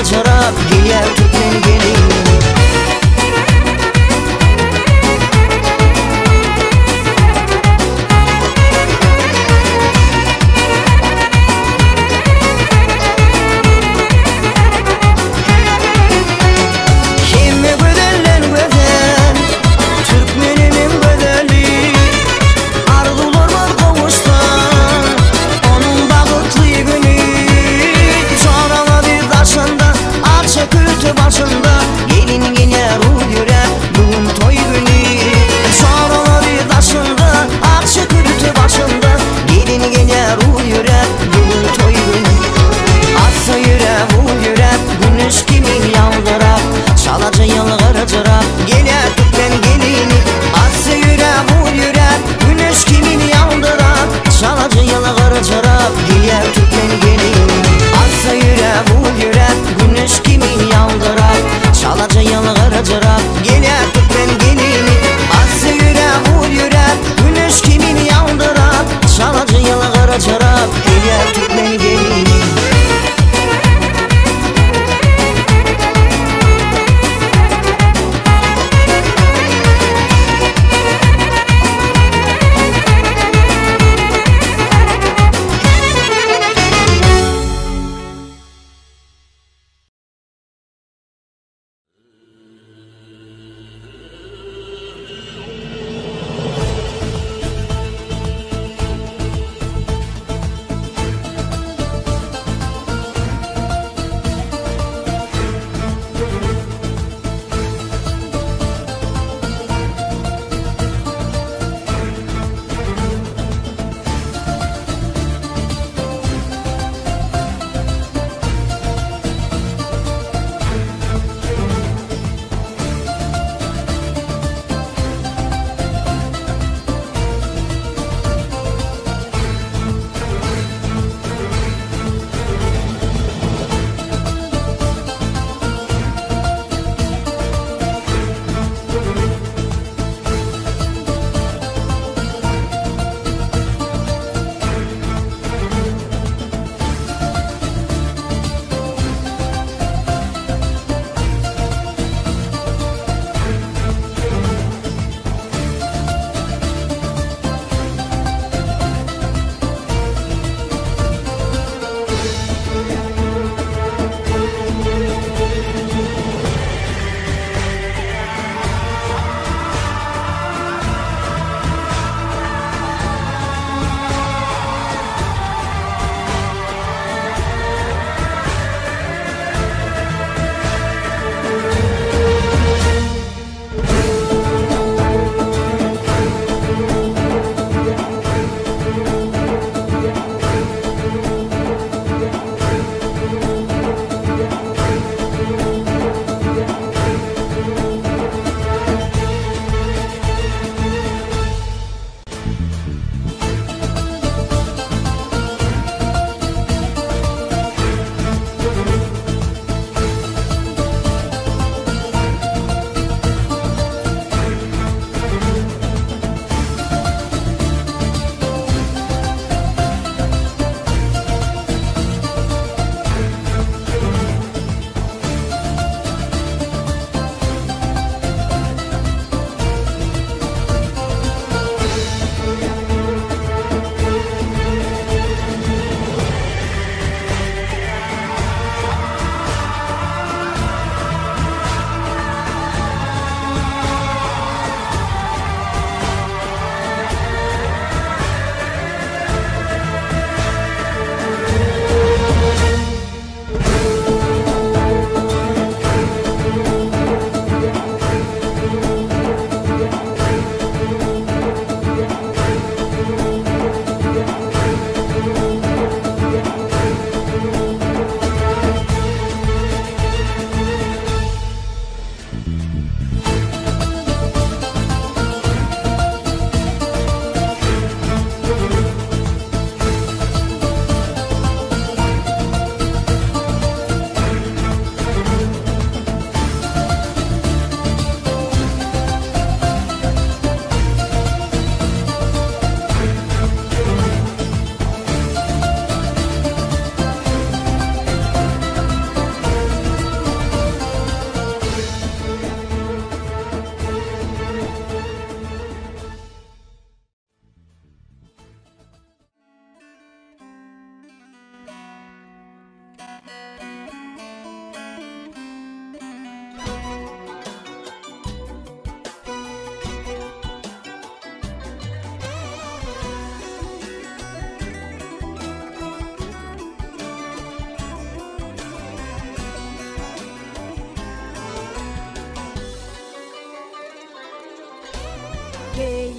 Çarap gelýär türkmen gelini. Hemme gözelden gözel, türkmenimiň gözeli. Arzuwlarymyz gowuşsa, onuň bagtly güni. Çoraňa bir daşynda, arça külte başynda.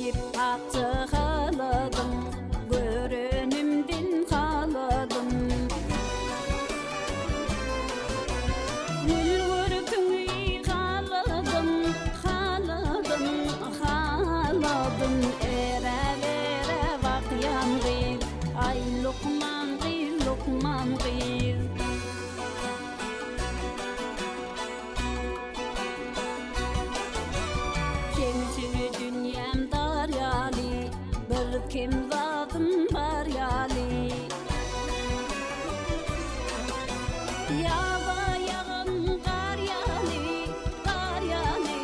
diýip akja haladym, Görenimden haladym. Gül görküňi haladym, haladym, haladym, Era-bera bakýan gyz, aý lukman gyz, lukman gyz. Sensiz dünýäm dar ýaly, bir kem zadym bar ýaly. Ýaza ýagan gar ýaly, gar ýaly,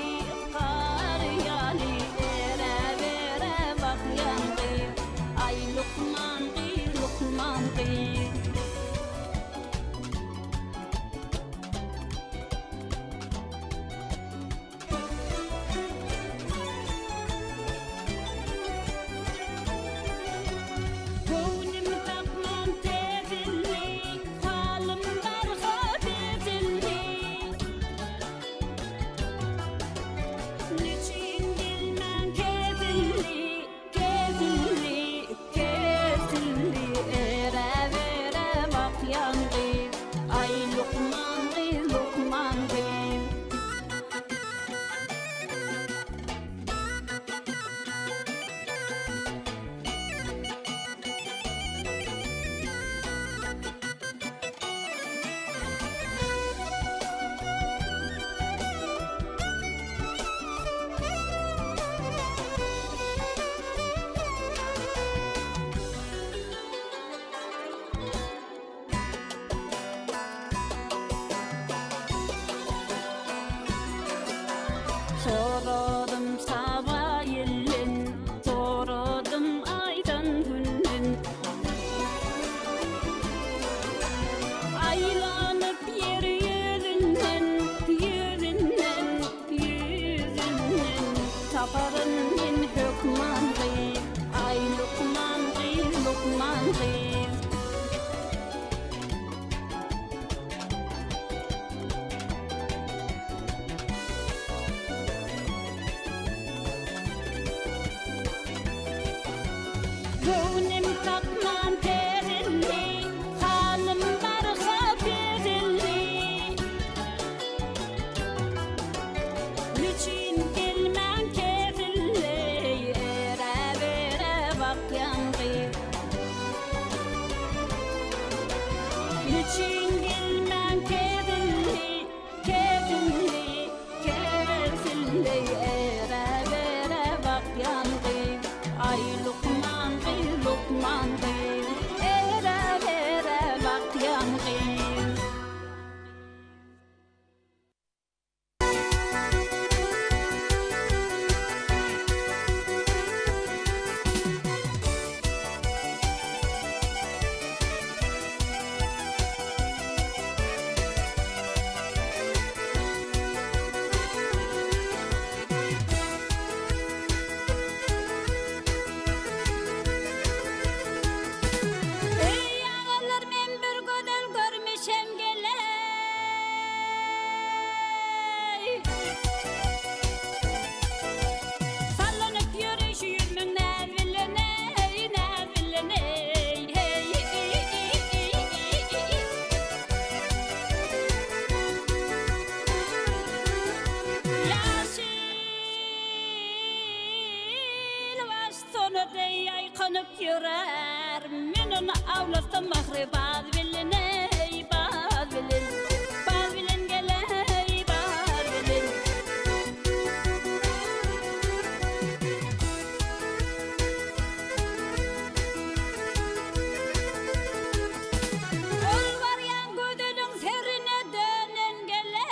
gar ýaly, Era-bera bakýan gyz, aý lukman gyz, lukman gyz. Göwnüm tapman teselli, halym barha betelli. Neçün gelmän kesildi, kesildi, kesildi, Era-bera bakýan gyz, aý lukman gyz, lukman gyz. Soradym saba ýelden, soradym aýdan günden. Aýlanyp ýer ýüzünden, ýüzünden, ýüzünden. Taparyn men hökman gyz, aý lukman gyz, lukman gyz. Göwnüm tapman teselli, halym barha bezelli. Nüçin gelmän kesilli, era-bera bakýan gyz. Nüçin gelmän kesilli, kesilli, kesilli, Era-bera bakýan gyz, aý lukman gyz, lukman gyz, Era-bera bakýan gyz. Eý agalar, men bir gözel görmüşem geley. Sallanyp ýörüşi ýüzümiň näz bilen ey, näz bilen ey, hey. Ýaşyl baş sona deý aýkanyp ýörer. Men ony awlasam mahri baz bilen ey, baz bilen. Baz bilen geley, baz bilen. Ol barýan gözeliň serine dönen geley.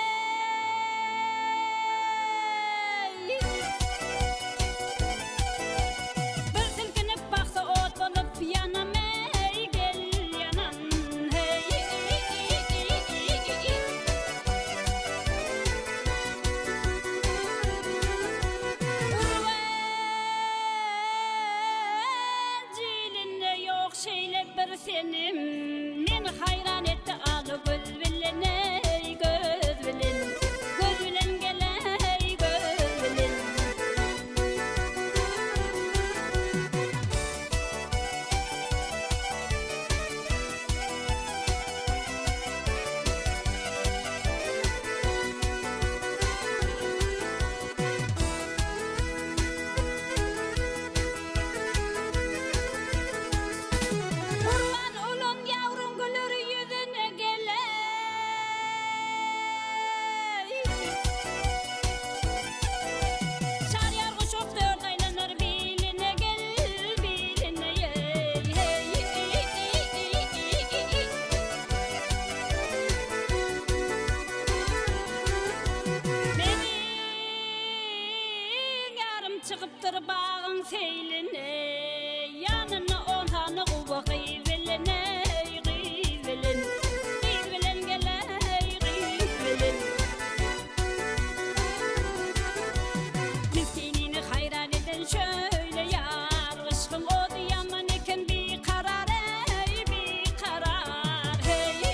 Bir silkinip baksa ot bolup ýanam ey, gel ýanam. seýline, Ýanynda on sany guba gyz bilen, eý, gyz bilen, Gyz bilen gel-eý, gyz bilen. Misginini haýran eden şöyle ýar, Yşkyň ody ýaman eken bikarar, eý, bikarar, heý.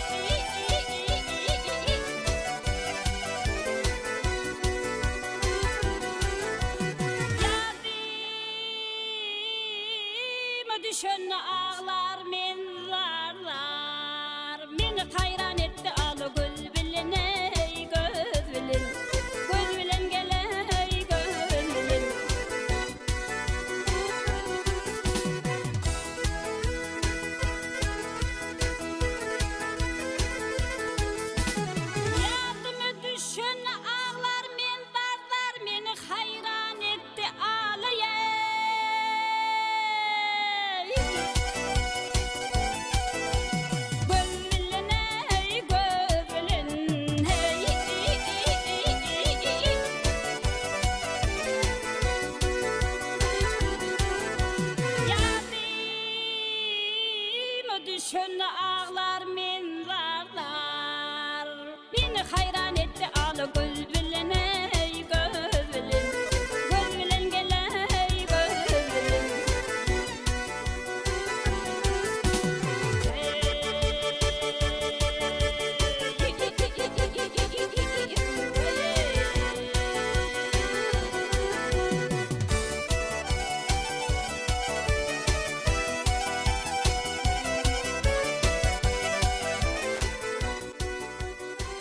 Ýadyma düşende aglar men zar-zar, Meni haýran etdi ala göz bilen, eý, göz bilen, Göz bilen gel-eý, göz bilen. Ýadyma düşende aglar men zar-zar, Meni haýran etdi ala eý. Göz bilen eý, göz bilen heý. Ýadyma düşende aglar men zar-zar. Meni haýran etdi ala göz bilen eý, göz bilen. Göz bilen gel-eý, göz bilen.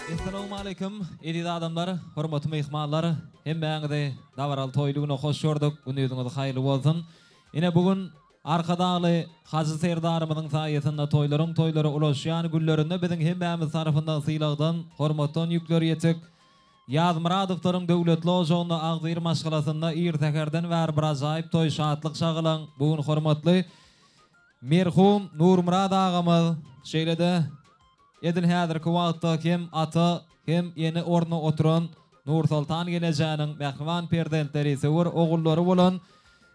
Essalawmaleýkim, eziz adamlar, hormatly myhmanlar! Hemmäňizi dabaraly toýly güne hoş gördük. Gündiziňiz haýyrly bolsun! Ine, bu gün Arkadagly Hajy Serdarymyzyň saýasynda toýlaryň toýlara ulaşýan günlerinde biziň hemmämiz tarapyndan sylagdan, hormatdan ýükleri ýetik Ýazmyradowlaryň döwletli ojagynda agzybir maşgalasynda ir säherden bäri bir ajaýyp toý, şatlyk-şagalaň bu gün hormatly merhum Nurmyrat agamyz, şeýle-de edil häzirki wagtda hem ata, hem ene ornuna oturan Nursoltan gelejäniň mähriban perzentleri, söwer ogullary bolan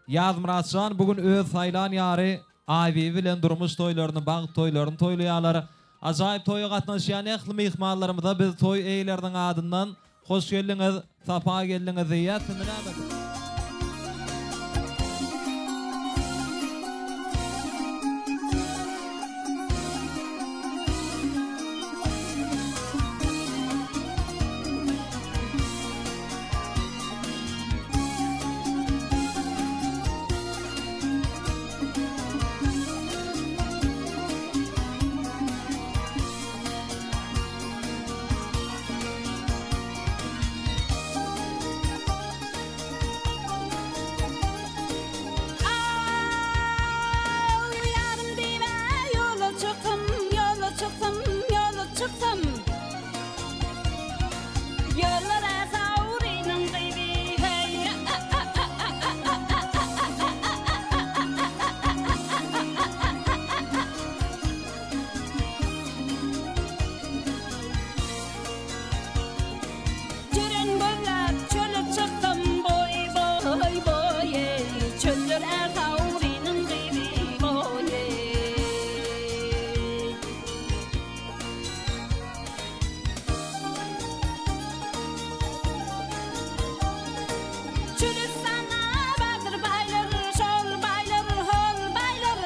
Ýazmyratjan bu gün öz saýlan ýary Aýbibi bilen durmuş toýlaryny, bagt toýlaryny toýlaýarlar. Ajaýyp toýa gatnaşýan ähli myhmanlarymyza biz toý eýeleriniň adyndan Hoş geldiňiz, sapa geldiňiz diýýäs. Indi näme? Al ýarym diýme ýola çyksam, ýola çyksam, ýola çyksam. Ýollara Saurynyň gyzy, heý. Jeren gözläp çöle çyksam, boý, boý, boý, eý. Çöller Ärsarynyň gyzy, boý, eý. Çölüstanda bardyr baýlar, şol baýlar, hol baýlar.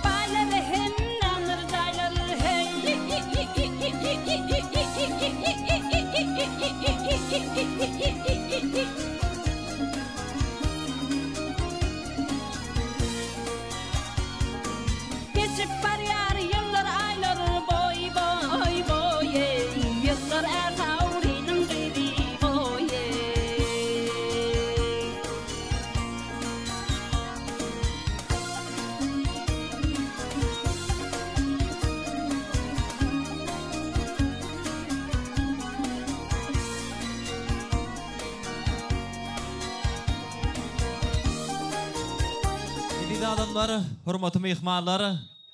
Baýlary hem nandyr jaýlar, heý. Geçip barýar ýyllar, aýlar, boý, boý, boý, eý. Ýyllar Ärsarynyň gyzy, boý, eý. Eziz adamlar, hormatly myhmanlar,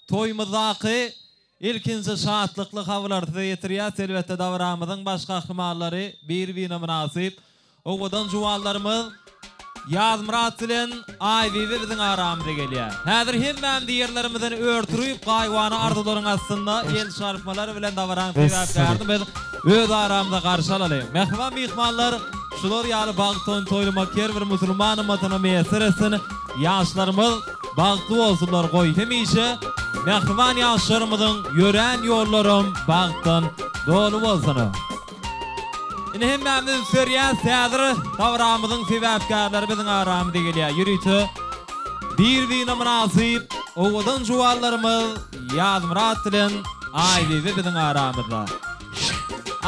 toýumyzdaky ilkinji şatlykly habarlary size ýetirýäs. Elbetde, dabaramyzyň baş gahrymanlary bir-birine mynasyp owadan juwanlarymyz. Ýazmyrat bilen Aýbibi biziň aramyza gelýär. Häzir hemmämiz ýerlerimizden ör turup, gaýybana arzuwlaryň astynda el çarpmalar bilen dabaraň sebäpkärini biz öz aramyzda garşy alalyň. Mähriban myhmanlar, şular ýaly bagt toýuny toýlamak her bir musulman ymmatyna miýesser etsin. Ýaşlarymyz bagtly bolsunlar, goý hemişe mähriban ýaşlarymyzyň ýörän ýollaram bagtdan doly bolsun. Ine hemmämiz üns berýäs häzir dabramyzyň sebäpkärleri biziň aramyza gelýär. Ýörite bir-birine mynasyp owadan juwanlarymyz Ýazmyrat bilen Aýbibi biziň aramyzda.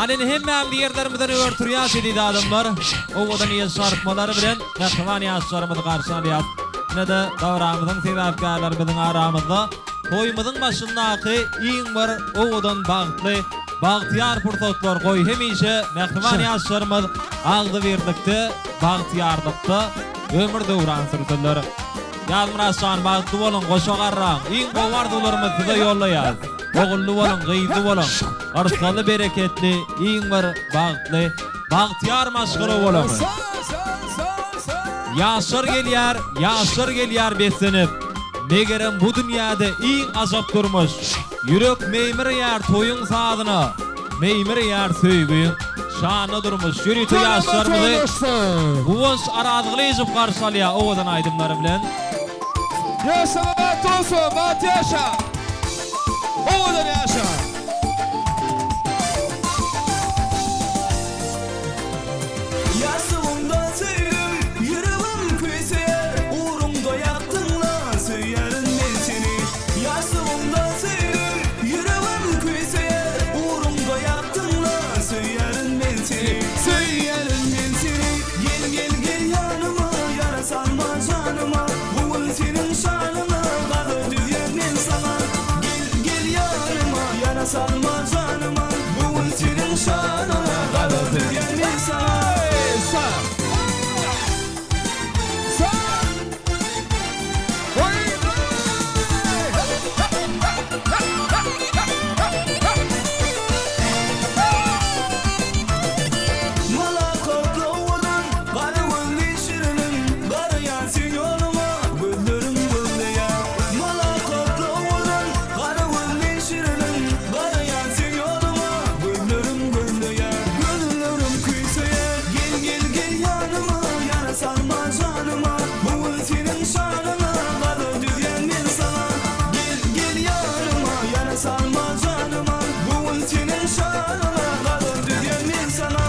Ana indi hemmämiz ýerlerimizden ör turýas eziz adamlar. Owadan el çarpmalar bilen mähriban ýaşlarymyzy garşy alýas. Ine-de dabramyzyň sebäpkärleri biziň aramyzda. Toýumyzyň başyndaky iň bir owadan bagtly Bagtyýar pursatlar goý hemişe mähriban ýaşlarymyz agzybirlikde, bagtyýarlykda ömür döwran sürsünler. Ýazmyrat jan bagtly boluň goşa garraň iň gowy arzuwlarymyzy size ýollaýas. Ogully boluň gyzly boluň yrsgally bereketli iň bir bagtly bagtyýar maşgala boluň. Ýaşlar gelýär ýaşlar gelýär beslenip megerem bu dünýäde iň ajap durmuş. Ýürek meýmireýär toýuň sazyna, Meýmireýär söýgiň şanyna durmuş. Ýörite ýaşlarymyzy Guwanç Arazgylyjow garşy alýar owadan aýdymlary bilen. Ýaşlara bagtly bolsun, bagtly ýaşa! Owadan ýaşa! Ýaşlygymda söýgüm, ýüregim küýseýär, Ugruňda ýakdyň-la, söýýärin men seni. Ýaşlygymda söýgüm, ýüregim küýseýär, Ugruňda ýakdyň-la, söýýärin men seni. Söýýärin men seni, gel, gel, gel ýanyma, Ýara salma janyma, bu gün seniň şanyňa, Gaza düzýän men saňa. Gel, gel ýanyma, ýara salma janyma, Bu gün seniň şanyňa, Gaza düzýän men saňa. Malakatly owadan, gara gözli şirinim, Garaýan seň ýoluňa, gözlerim gözleýär. Malakatly owadan, gara gözli şirinim, Garaýan seň ýoluňa, gözlerim gözleýär. Gözlerim küýseýär, gel, gel, gel ýanyma, Ýara salma janyma, bu gün seniň şanyňa, Gaza düzýän men saňa. Gel, gel ýanyma, ýara salma janyma, Bu gün seniň şanyňa, Gaza düzýän men saňa.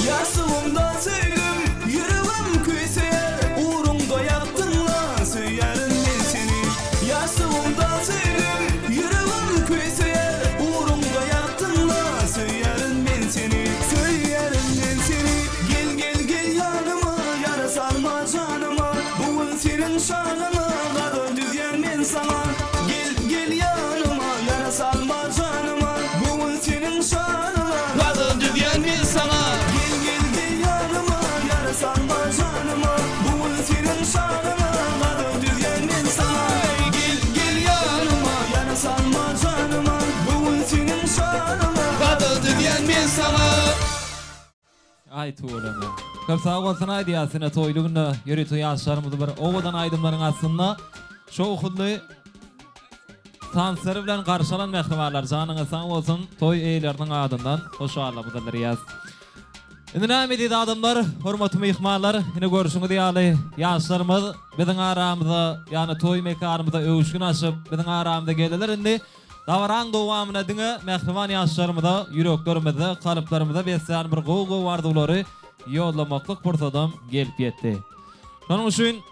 Ýaşlygymda söýgüm, ýüregim küýseýär, Ugruňda ýakdyň-la, söýýärin men seni. Ýaşlygymda söýgüm, ýüregim küýseýär, Ugruňda ýakdyň-la, söýýärin men seni. Söýýärin men seni, gel, gel, gel ýanyma, Ýara salma janyma, bu gün seniň şanyňa, Gaza düzýän men saňa. Gel, gel ýanyma, ýara salma janyma, Bu gün seniň şanyňa, Gaza düzýän men saňa. Gel, gel, gel ýanyma, ýara salma janyma, Bu gün seniň şanyňa, Gaza düzýän men saňa. Gel, gel ýanyma, ýara salma janyma, Bu gün seniň şanyňa, Gaza düzýän men saňa. Aý tüweleme. Köp sag bolsun aýdýas ine toýly günde ýörite ýaşlarymyzy bir owadan aýdymlaryň astynda şowhunly tanslary bilen garşy alan mähribanlar janyňyz sag bolsun toý eýeleriniň adyndan hoşallyk bildirýäs. Indi näme eziz adamlar, hormatly myhmanlar, ine görşüňiz ýaly ýaşlarymyz biziň aramyza, ýagny toý mekanymyza öwüşgin açyp biziň aramyza geldiler indi Dabaraň dowamynda diňe mähriban ýaşlarymyza ýüreklerimizde, kalplarymyzda beslän bir gowy-gowy arzuwlary ýollamaklyk pursadam gelip ýetdi. Şonuň üçin.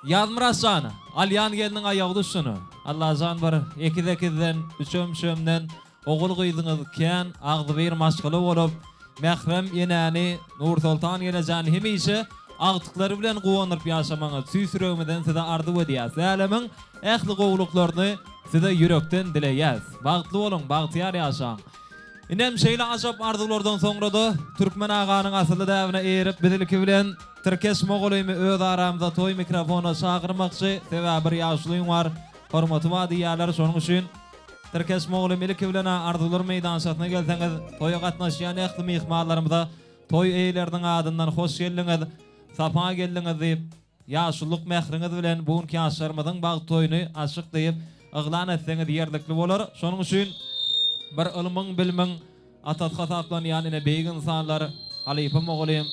Ýazmyrat jan, alýan gelniň aýagy düşsün. Allajan bir ekiz-ekizden, üçem-üçemden ogul-gyzyňyz kän, agzybir maşgala bolup, mährem enäni, Nursoltan gelejäni hemişe agtyklary bilen guwandyryp ýaşamagyňyzy tüýs ýüregimizden size arzuw edýäs. Älemiň ähli gowulyklaryny size ýürekden dileýäs. Bagtly boluň, bagtyýar ýaşaň! Inem şeýle ajap arzuwlardan soňra-da, Türkmen aganyň asylly däbine eýerip, biz ilki bilen Tirkeş mogalymy öz aramyza toý mikrofona çagyrmakçy, sebäbi bir ýaşulyň bar, hormaty bar diýýärler, şonuň üçin Tirkeş mogalym ilki bilen-ä arzuwlar meýdançasyna gelseňiz, toýa gatnaşýan ähli myhmanlarymyza toý eýeleriniň adyndan hoş geldiňiz, sapa geldiňiz diýip, Ýaşululyk mähriňiz bilen bu günki ýaşlarymyzyň bagt toýuny açyk diýip yglan etseňiz ýerlikli bolar. Şonuň üçin bir ylmyň, bilimiň atasy hasaplanýan ine beýik ynsanlar halypa mugallym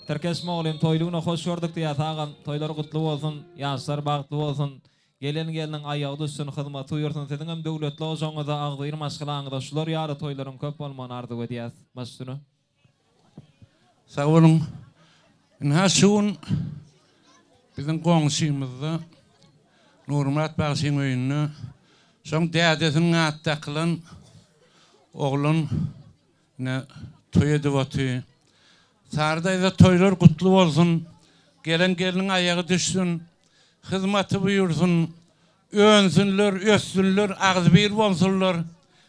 Tirkeş mugallym toýly güne hoş gördük diýýäs agam toýlar gutly bolsun ýaşlar bagtly bolsun gelen gelniň aýagy düşsün hyzmaty buýursyn siziňem döwletli ojagyňyzda agzybir maşgalaňyzda şular ýaly toýlaryň köp bolmagyny arzuw edýäs baş üstüne. Sag boluň. Ynha şu gün biziň goňşymyzda Nurmyrat bagşyň öýünde şoň dädesiniň ady dakylan oglan ine toý edip oty. Sary daýza toýlar gutly bolsun. Gelen gelniň aýagy düşsün. Hyzmaty buýursyn. Önsünler, össünler, agzybir bolsunlar.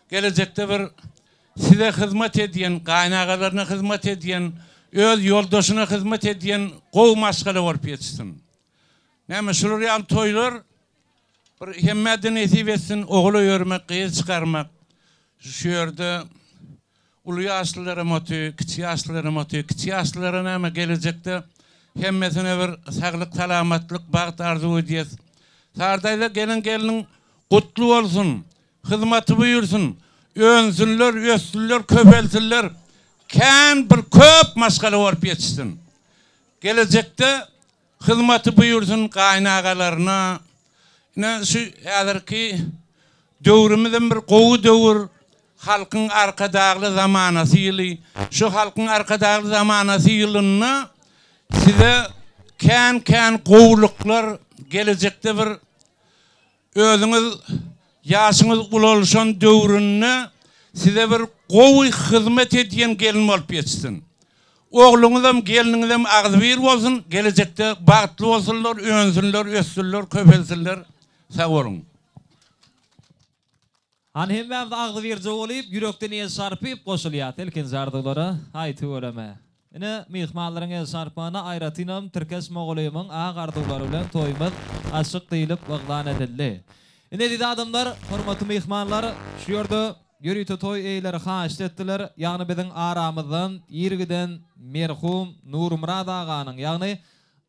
Gelejekde bir size hyzmat edýän, gaýynagalaryna hyzmat edýän, öz ýoldaşyna hyzmat edýän gowy maşgala bolup ýetişsin. Näme, şular ýaly toýlar bir hemmä-de nesip etsin, ogul öýermek, gyz çykarmak. Şu ýerde Uly ýaşlylaram oty, kiçi ýaşlylaram oty. Kiçi ýaşlylara näme, gelejekde hemmesine bir saglyk, salamatlyk, bagt arzuw edýäs. Sary daýza gelen gelniň gutly bolsun, hyzmaty buýursyn, önsünler, össünler, köpelsinler, kän bir köp maşgala bolup ýetişsin. Gelejekde Hyzmaty buýursyn gaýynagalaryna. Ine şu häzirki döwrümizem bir gowy döwür, Halkyň Arkadagly zamanasy ýyly. Şu Halkyň Arkadagly zamanasy ýylynda size kän-kän gowulyklar gelejekde bir Özüňiz ýaşyňyz ulalşan döwründe size bir gowy hyzmat edýän gelin bolup ýetişsin. Ogluňyzam, gelniňizem agzybir bolsun, gelejekde bagtly bolsunlar, önsünler, össünler, köpelsinler. Sag boluň. Hany hemmämiz agzybirje bolyp, ýürekden el çarpyp goşulýas ilkinji arzuwlara. Haý tüweleme. Ine, myhmanlaryň el çarpmagyna aýratynam Tirkeş mugallymyň ak arzuwlary bilen toýumyz açyk diýlip yglan edildi. Ine eziz adamlar, hormatly myhmanlar, şu ýerde ýörite toý eýeleri haýyşt etdiler, ýagny biziň aramyzdan ir giden merhum Nurmyrat aganyň, ýagny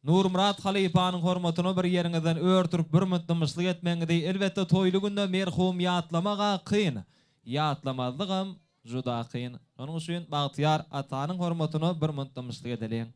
Nurmyrat halypanyň hormatyna bir ýeriňizden ör turup bir münt dymyşlyk etmegiňizi, elbetde toýly günde merhum ýatlamag-a kyn, ýatlamazlygam juda kyn. Şonuň üçin Bagtyýar atanyň hormatyna bir münt dymyşlyk edeliň.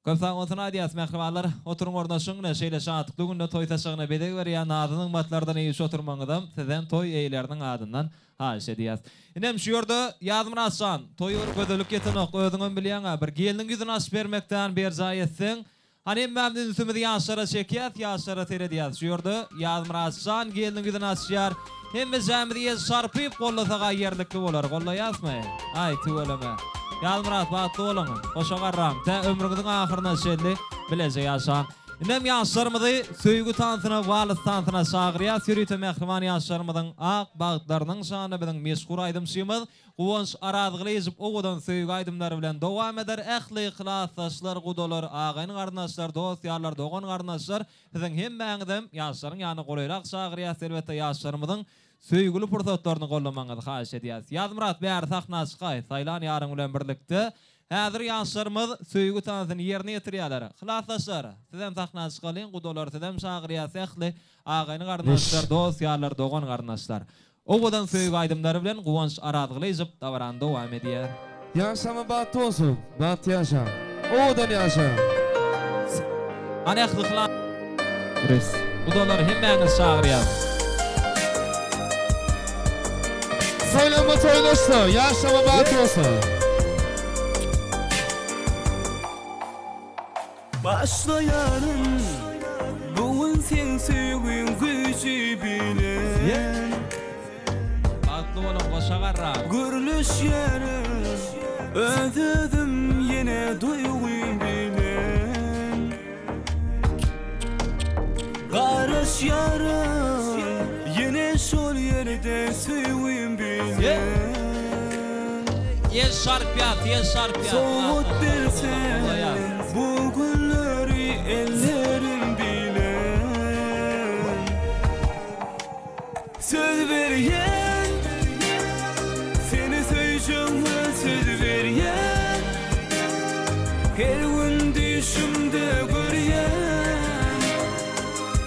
Köp sag bolsun aýdýas mähribanlar. Oturyň ornaşyň ine şeýle şatlykly günde toý saçagyna bezeg berýän nazy-nygmatlardan iýiş oturmagyňyzam sizden toý eýeleriniň adyndan haýyş edýäs. Inem şu ýerde Ýazmyrat jan, toýa bir gözellik ýetenok özüňem bilýäň-ä bir gelniň ýüzüni açyp bermekden berjaý etseň Hany hemmämiz ünsümizi ýaşlara çekýäs, ýaşlara seredýäs. Şu ýerde Ýazmyrat jan gelniň ýüzüni açýar. Hemmejämiz el çarpyp gollasaga ýerlikli bolar. Gollaýasmy? Aý, tüweleme. Ýazmyrat bagtly boluň. Goşa garraň. Tä ömrüňiziň ahyryna çenli bileje ýaşaň. Indem ýaşlarymyzy söýgi tansyna, wals tansyna çagyrýas. Ýörite mähriban ýaşlarymyzyň ak bagtlarynyň şanyna biziň meşhur aýdymçymyz Guwanç Arazgylyjow owadan söýgi aýdymlary bilen dowam eder. Ähli klasdaşlar, gudalar, agaýyn-garyndaşlar, dost-ýarlar, dogan-garyndaşlar siziň hemmäňizem ýaşlaryň ýanyna golaýrak çagyrýas. Elbetde ýaşlarymyzyň söýgüli pursatlaryny goldamagyňyzy haýyş edýäs. Ýazmyrat bäri sahna çykaý, saýlan ýaryň bilen birlikde. Häzir ýaşlarymyz söýgi tansyny ýerine ýetirýärler. Klasdaşlar, sizem sahna çykalyň, gudalar sizem çagyrýas ähli agaýyn-garyndaşlar, dost-ýarlar, dogan-garyndaşlar. Owadan söýgi aýdymlary bilen Guwanç Arazgylyjow dabarany dowam edýär. Ýaşama bagtly bolsun. Bagtly ýaşa. Owadan ýaşa. Hany ähli hla Res. Gudalar hemmäňizi çagyrýas. Toýlanma toýlaşsa, ýaşama bagtly bolsun. Başlaýaryn bu gün seň söýgüň güýji bilen. Bagtly boluň goşa garraň. Gürleşýärin öz-özüm ýene duýgym bilen. Garaşýaryn ýene şol ýerde söýgüm bilen. Ýel şarpýas, ýel şarpýas. Sowgat berseň bu gülleri ellerim bilen. Söz berýän seni söýjegime söz berýän Her gün düýşümde görýän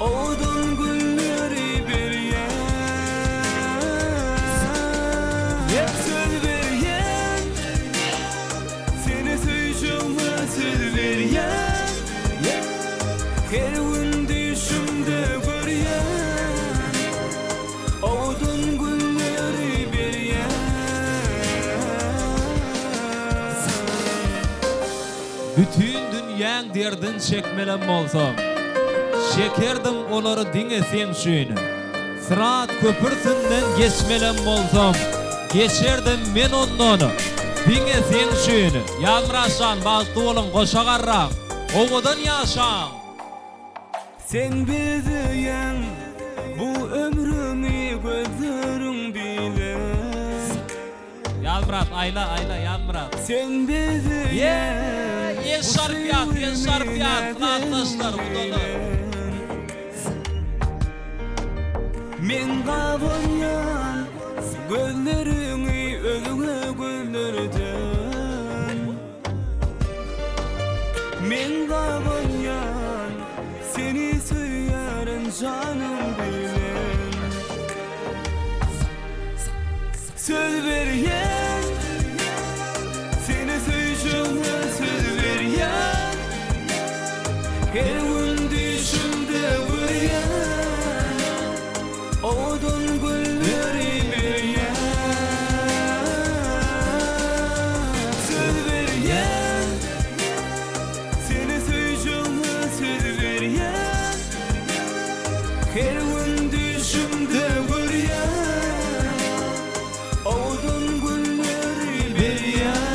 owadan gülleri berýän Söz berýän seni söýjegime söz berýän Her gün düýşümde görýän Owadan gülleri berýän. Bütin dünýäň derdin çekmelem bolsam, Çekerdim olary diňe seň üçin. Syrat köpürsünden geçmelem bolsam, Geçerdim men ondan diňe seň üçin. Ýazmyrat jan bagtly boluň goşa garraň, owadan ýaşaň! Sen bezeýäň bu ömrümi gözleriň bilen. Ýazmyrat aýla aýla Ýazmyrat. Sen bezeýäň Bu söýgimi klasdaşlar gudalar. Men gabanýan gözleriňi özge gözlerden. Men gabanýan seni söýýärin janym bilen. Söz berýän seni söýjegime söz berýän Her gün düýşümde görýän Owadan gülleri berýän Söz berýän Seni söýjegime söz berýän Her gün düýşümde görýän Owadan gülleri berýän.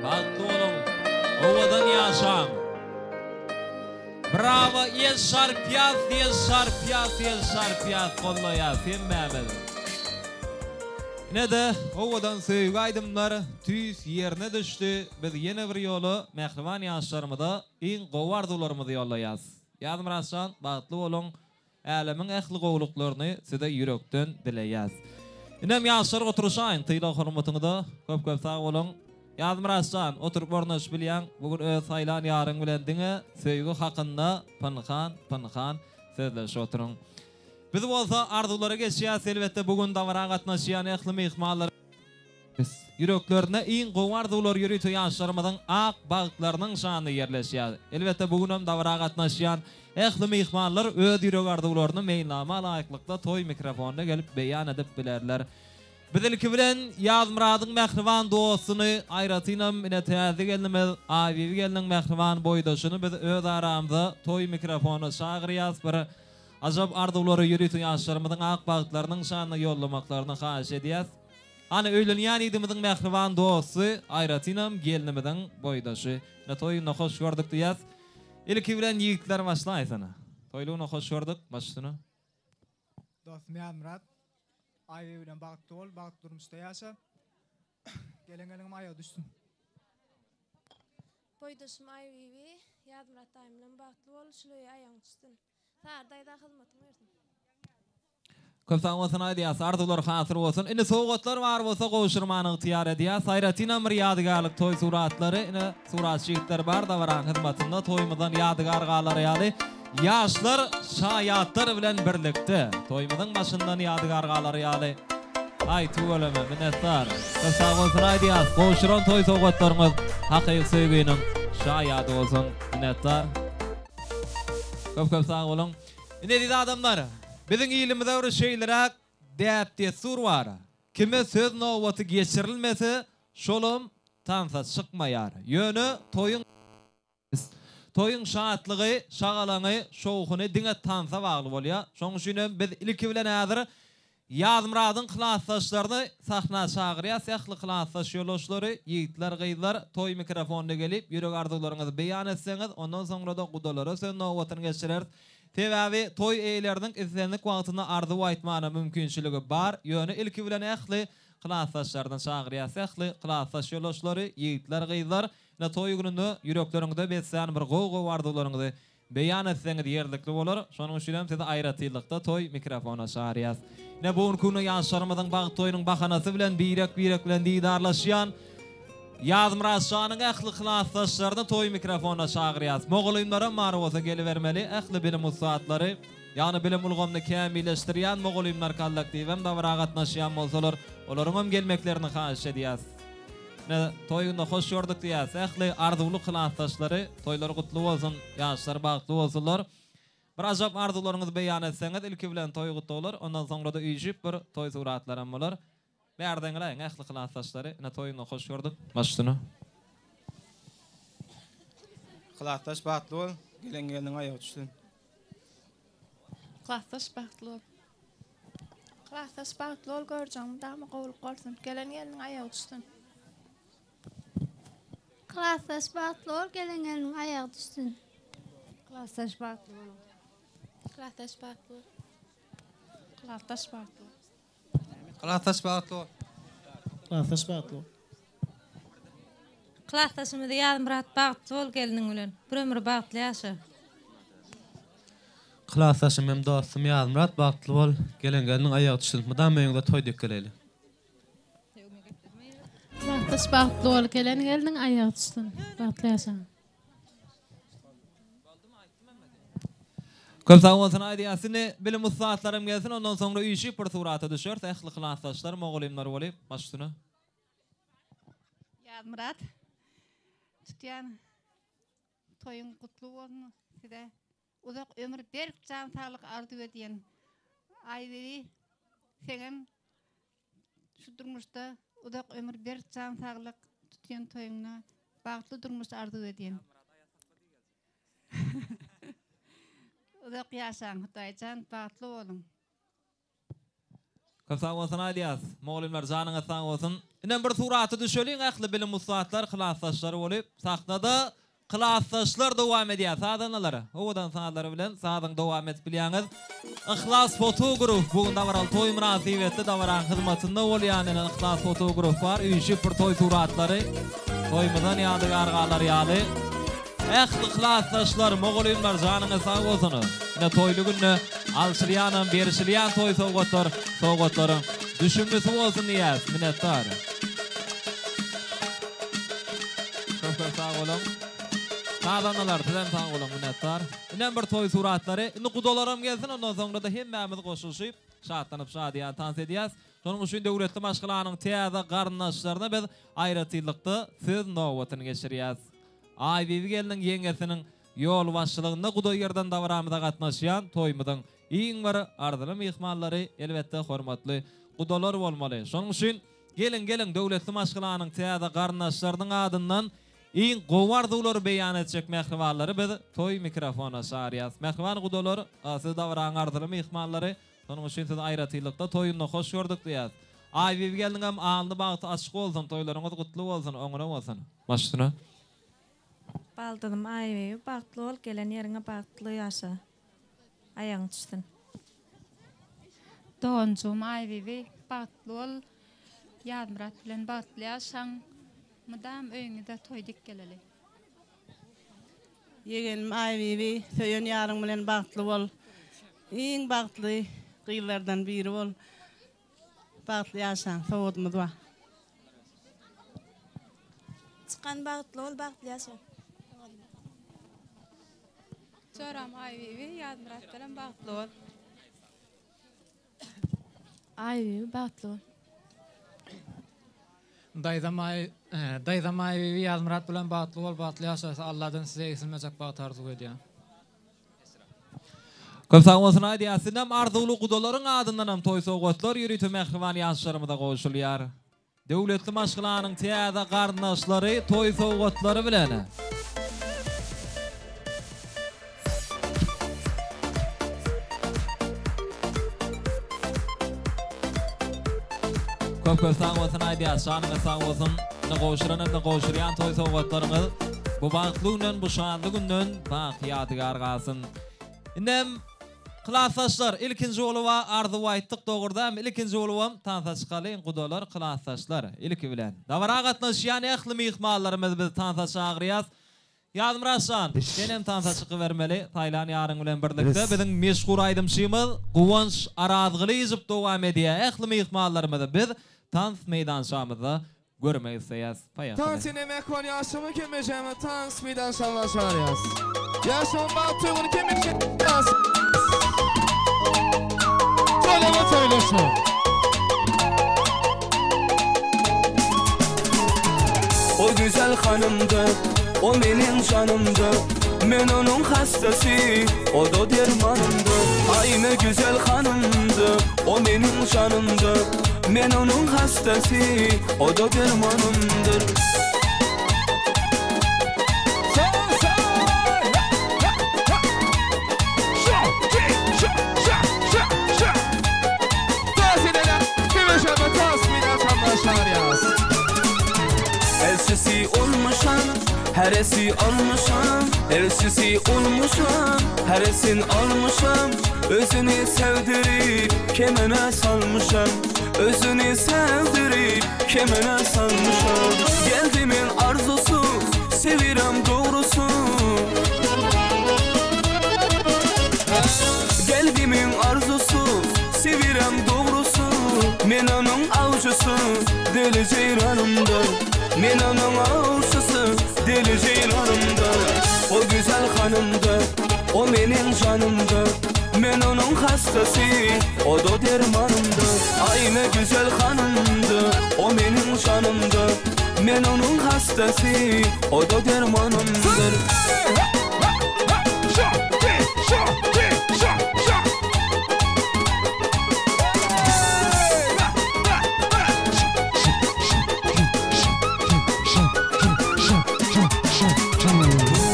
Bagtly boluň, owadan ýaşaň. Brawo el şarpýas el şarpýas el şarpýas gollaýas hemmämiz. Ine-de owadan söýgi aýdymlar tüýs ýerine düşdi biz ýene bir ýola mähriban ýaşlarymyza iň gowy arzuwlarymyzy ýollaýas. Ýazmyratjan bagtly boluň Älemiň ähli gowulyklaryny size ýürekden dileýäs. Inem ýaşlar oturyşaýyň sylag hormatyňyza köp köp sag boluň. Ýazmyrat jan oturyp ornaşyp bilýäň bu gün öz saýlan ýaryň bilen diňe söýgi hakynda pynhan pynhan sözleşip oturyň. Biz bolsa arzuwlara geçýäs elbetde bu gün dabara gatnaşýan ähli myhmanlar. Ýüreklerinde iň gowy arzuwlar ýörite ýaşlarymyzyň ak bagtlarynyň şanyna ýerleşýär. Elbetde, bu günem dabara gatnaşýan ähli myhmanlar öz ýürek arzuwlaryny meýilnama laýyklykda toý mikrofonyna gelip beýan edip bilerler. Biz ilki bilen Ýazmyradyň mähriban dostuny, aýratynam ine täze gelnimiz Aýbibi gelniň mähriban boýdaşyny biz öz aramyza toý mikrofonyna çagyrýas. Bir ajap arzuwlary ýörite ýaşlarymyzyň ak bagtlarynyň şanyna ýollamaklaryny haýyş edýäs. Hany öýlenýän ýigdimiziň mähriban dosty, aýratynam gelnimiziň boýdaşy. Ine toýuny hoş gördük diýýäs. Ilki bilen ýigitler başlaýsyn. Toýlugyny hoş gördük, baş üstüne. Dostum Ýazmyrat, Aýbeg bilen bagtly bol, bagtly durmuşda ýaşa. Gelen geliniň aýagy düşsün. Boýdaşym Aýbibi, Ýazmyrat daýym bilen bagtly bol, şul öýe aýagyň düşsün. Sary daýza hyzmatyň bersin. Köp sag bolsun aýdýas arzuwlar hasyl bolsun indi sowgatlar bar bolsa gowşurmany ygtyýar edýäs aýratynam bir ýadygärlik toý suratlary ine suratçy ýigitler bar dabaraň hyzmatynda toýumyzdan ýadygar galar ýaly ýaşlar şaýatlar bilen birlikde toýumyzyň başyndan ýadygar galar ýaly aý tüweleme minnetdar köp sag bolsun aýdýas gowşuran toý sowgatlaryňyz hakyky söýginiň şaýady bolsun minnetdar köp köp sag boluň. Indi eziz adamlar, biziň ilimizde bir şeýleräk däp-dessur bar. Kime söz nobaty geçirilmese, şolam tansa çykmaýar. Ýöne toýuň Toýuň şatlygy, şagalaňy, şowhuny diňe tansa bagly bolýar. Şonuň üçin hem biz ilki bilen häzir Ýazmyradyň klasdaşlaryny sahna çagyrýas. Ähli klasdaş ýoldaşlary, ýigitler, gyzlar toý mikrofonyna gelip, ýürek arzuwlaryňyzy beýan etseňiz, ondan soňra-da gudalara söz nobatyny geçireris. Sebäbi toý eýeleriniň islendik wagtynda arzuw aýtmana mümkinçiligi bar. Ýöne ilki bilen ähli klasdaşlaryny çagyrýas. Ähli klasdaş ýoldaşlary, ýigitler, gyzlar, ine toý gününde ýürekleriňizde beslän bir gowy-gowy arzuwlaryňyzy beýan etseňiz ýerlikli bolar. Şonuň üçin hem sizi aýratynlykda toý mikrofona çagyrýas. Ine bu günki günde ýaşlarymyzyň bagt toýunyň bahanasy bilen birek-birek bilen didarlaşýan Ýazmyrat şanyň ähli klasdaşlaryny toý mikrofona çagyrýas. Mugallymlaram bar bolsa gelibermeli, ähli bilim ussatlary, ýagny bilim ulgamyny kämilleşdirýän mugallymlar kollektiwem dabara gatnaşýan bolsalar, olaryňam gelmeklerini haýyş edýäs. Ine, toý günde hoş gördük diýýäs ähli arzuwly klasdaşlary, toýlar gutly bolsun, ýaşlar bagtly bolsunlar. Bir ajap arzuwlaryňyzy beýan etseňiz, ilki bilen toý gutly bolar, ondan soňra-da üýşüp bir toý suratlaram bolar. Bärden geläýiň ähli klasdaşlary, ine toý günde hoş gördük. Baş üstüne. Klasdaş bagtly bol, gelen gelniň aýagy düşsün. Klasdaş bagtly bol. Klasdaş bagtly bol görjegiň mydama gowulyk bolsun. Gelen gelniň aýagy düşsün. Klasdaş bagtly bol gelen gelniň aýagy düşsün. Klasdaş bagtly bol. Klasdaş bagtly bol. Klasdaş bagtly bol. Klasdaş bagtly bol. Klasdaş bagtly bol. Klasdaşymyz Ýazmyrat bagtly bol gelniň bilen. Bir ömür bagtly ýaşa. Klasdaşym hem dostum Ýazmyrat bagtly bol. Gelen gelniň aýagy düşsün. Mydama öýüňde toý dek geleýli. Klasdaş bagtly bol. Gelen gelniň aýagy düşsün. Bagtly ýaşaň. Köp sag bolsun aýdýas indi bilim ussatlaram gelsin ondan soňra üýşüp bir surata düşeris ähli klasdaşlar mugallymlar bolyp baş üstüne. Ýazmyrat tutýan toýuň gutly bolsun size uzak ömür berk jan saglyk arzuw edýän Aýbibi seňem şu durmuşda uzak ömür berk jan saglyk tutýan toýuňda bagtly durmuş arzuw edýän Uzak ýaşaň Hudaýjan bagtly boluň. Köp sag bolsun aýdýas. Mugallymlar janyňyz sag bolsun. Inem bir surata düşeliň ähli bilim ussatlar klasdaşlar bolup sahnada klasdaşlar dowam edýär sazandalar owadan sazlary bilen sazyň dowam edip bilýäňiz Yhlas fotograf bu gün dabaraly toý mynasybetli dabaraň hyzmatynda bolýan ine Yhlas fotograf bar üýşüp bir toý suratlary toýumyzdan ýadygär galar ýaly Ähli klasdaşlar, mugallymlar janyňyz sag bolsun. Ine toýly günde alşylýanam, berişilýän toý sowgatlar, sowgatlaryň düşümlisi bolsun diýýäs. Minnetdar. Köp köp sag boluň. Sazandalar sizem sag boluň minnetdar. Inem bir toý suratlary. Indi gudalaram gelsin ondan soňra-da hemmämiz goşulyşyp, şatlanyp şadyýan tans edýäs. Şonuň üçin döwletli maşgalanyň täze garyndaşlaryna biz aýratynlykda söz nobatyny geçirýäs. Aýbibi gelniň ýeňňesiniň ýolbaşçylygynda gudaýerden dabaramyza gatnaşýan toýumyzyň iň bir arzyly myhmanlary, elbetde, hormatly gudalar bolmaly. Şonuň üçin, geliň, geliň, döwletli maşgalanyň täze garyndaşlarynyň adyndan iň gowy arzuwlary beýan etjek mähribanlary biz toý mikrofona çagyrýas. Mähriban gudalar, siz dabaraň arzyly myhmanlary, şonuň üçin sizi aýratynlykda toýunda hoş gördük diýýäs. Aýbibi gelniňem alny-bagty açyk bolsun, toýlaryňyz gutly bolsun, oňuna bolsun! Baş üstüne. Baldyzym Aýbibi bagtly bol gelen ýeriňe bagtly ýaşa aýagyň düşsün. Doganjygym Aýbibi bagtly bol Ýazmyrat bilen bagtly ýaşaň mydam öýüňize toý dik geleli. Ýegenim Aýbibi söýen ýaryň bilen bagtly bol iň bagtly gyzlardan biri bol Bagtly ýaşaň sowgadymyz bar. Çykan bagtly bol bagtly ýaşa. Joram Aýbibi Ýazmyrat bilen bagtly bol. Aýbibi bagtly bol. Daýzam Aý Daýzam Aýbibi Ýazmyrat bilen bagtly bol bagtly ýaşa Alladan size egsilmejek bagt arzuw edýän. Köp sag bolsun aýdýas. Sizem arzuwly gudalaryň adyndanam toý sowgatlar ýörite mähriban ýaşlarymyza gowşulýar. Döwletli maşgalanyň täze garyndaşlary toý sowgatlary bilen. Köp köp sag bolsun aýdýas. Janyňyz sag bolsun. Indi gowşuran hem-de gowşurýan toý sowgatlaryňyz bu bagtly günden, bu şanly günden baky ýadygär galsyn. Indem klasdaşlar ilkinji boluba arzuw aýtdyk dogurdam ilkinji bolubam tansa çykalyň gudalar klasdaşlar ilki bilen dabara gatnaşýan ähli myhmanlarymyzy biz tansa çagyrýas Ýazmyrat jan senem tansa çykybermeli saýlan ýaryň bilen birlikde biziň meşhur aýdymçymyz Guwanç Arazgylyjow dowam edýär ähli myhmanlarymyzy biz tans meýdançamyzda Görmek isleýäs paýasyny. Tans ene mähriban ýaşama kemejäme tans meýdan şallar çagyrýas. Ýaşama bagt toýuny kemeje tans. Toýlama toýlaşma. O güzel hanımdı, o menin canımdı Men onun hastasy, o da dermanımdı Ay ne güzel hanımdı, o menin canımdı Men onuň hastasy, o-da dermanymdyr. Elçisi olmuşam, heresi almuşam Elçisi olmuşam, heresin almuşam Özüni sevdirip kemine salmuşam Özüni sevdirip kemine salmuşam Geldimin arzusu, sevirem doğrusu Geldimin arzusu, sevirem doğrusu Men onun avcısı, deli ceylanımdır Men onun avcısı, deli ceylanımdır O güzel hanımdır, o menin canımdır Men onun hastasy, o da dermanımdır Ay ne güzel hanımdır, o menin canımdır Men onun hastasy, o da dermanımdır.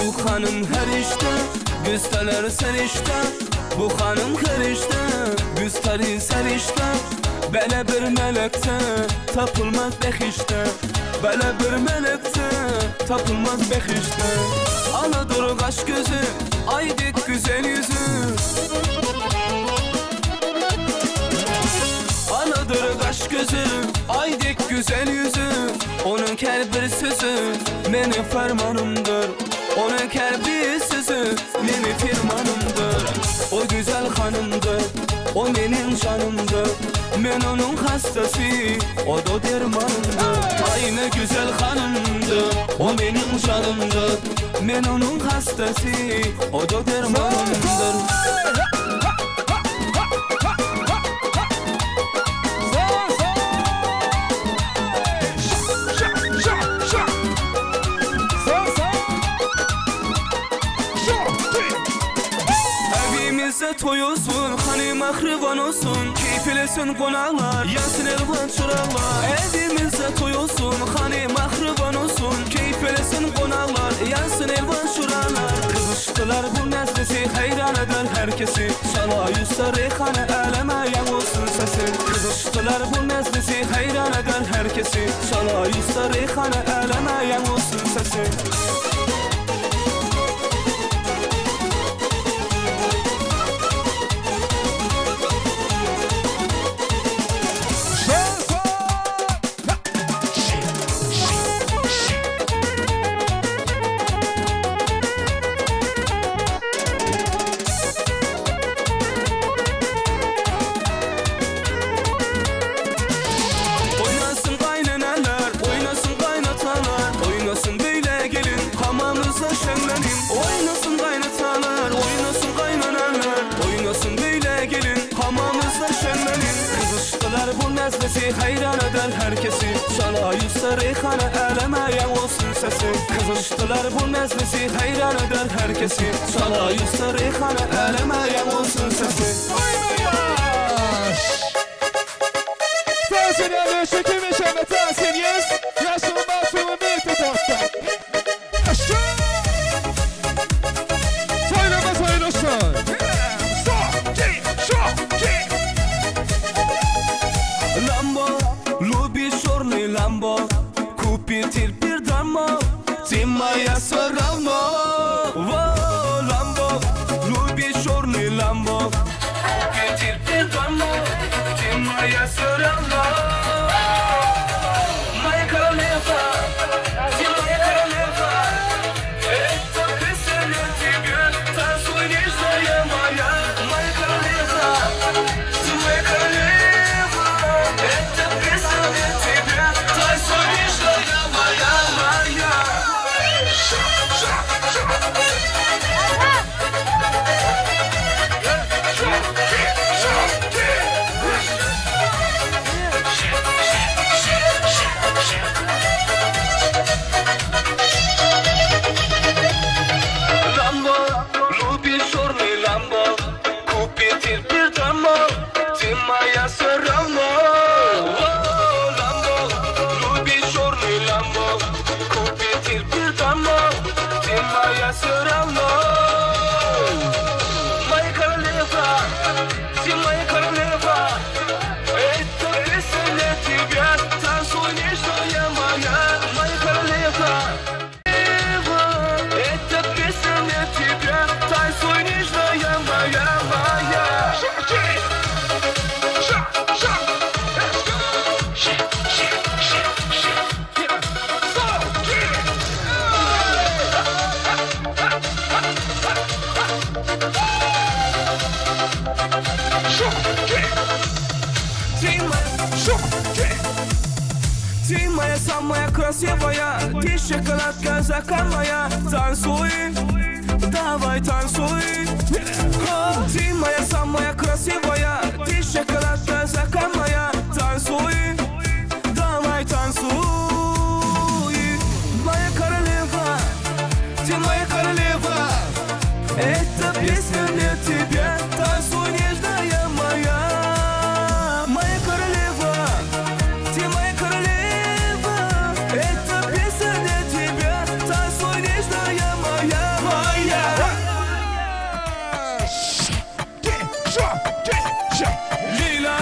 Bu hanım her işte, gösterir serişte Bu hanım her işte, gösterir serişte Bele bir melekte, tapılmaz behişte Bele bir melekte, tapılmaz behişte Aladır kaş gözü, ay dek güzel yüzü Aladır kaş gözü, ay dek güzel yüzü Onun her bir sözü benim fermanımdır Onun her bir sözü benim firmanımdır O güzel hanımdır, o benim canımdır Men onun hastası, o da dermanımdır Ay ne güzel hanımdır, o benim canımdır Men onun hastası, o da dermanımdır Evimizde toy olsun, hanım ahrivan olsun Keyif elesin konaklar, yansın elvan çıraqlar Evimizde toy olsun, hanım ahrivan olsun Keyif elesin konaklar, yansın elvan çıraqlar Kızıştılar bu meclisi, hayran eder herkesi Çala yüzse reyhanı aleme yan olsun sesi Kızıştılar bu meclisi, hayran eder herkesi Çala yüzse reyhanı aleme yan olsun sesi Oynasın kayneneler, oynasın kaynatalar Oynasın böyle gelin, hamamızda şenlenin Oynasın kaynatalar, oynasın kayneneler Oynasın böyle gelin, hamamızda şenlenin Kızıştılar bu meclisi, hayran eder herkesi Çala yüzse reyhanı aleme yan olsun sesi Kızıştılar bu meclisi, hayran eder herkesi Çala yüzse reyhanı aleme yan olsun Lambo Купитель пердамбо Ты моя все равно Моя королева Ты моя королева Это песня для тебя Танцуй, нежная моя Моя королева Ты моя королева Это песня для тебя Танцуй, нежная моя, моя Lambo, любишь черный Ламбо Купитель пердамо, ты моя все равно Ламбо, любишь черный Ламбо Купитель пердамо, ты моя все равно Моя королева, ты моя королева Это песня для тебя, танцуй, нежная моя Моя королева это песня для тебя, танцуй, нежная моя, моя. Ты моя, ты моя самая красивая, ты шоколадка моя, танцуй, давай танцуй. Ты моя самая красивая, ты шоколадка моя, танцуй, давай танцуй. Моя королева, ты моя королева, эта песня для тебя, танцуй, нежная моя. Моя королева, ты моя королева, эта песня для тебя, танцуй, нежная моя, моя. Leyla,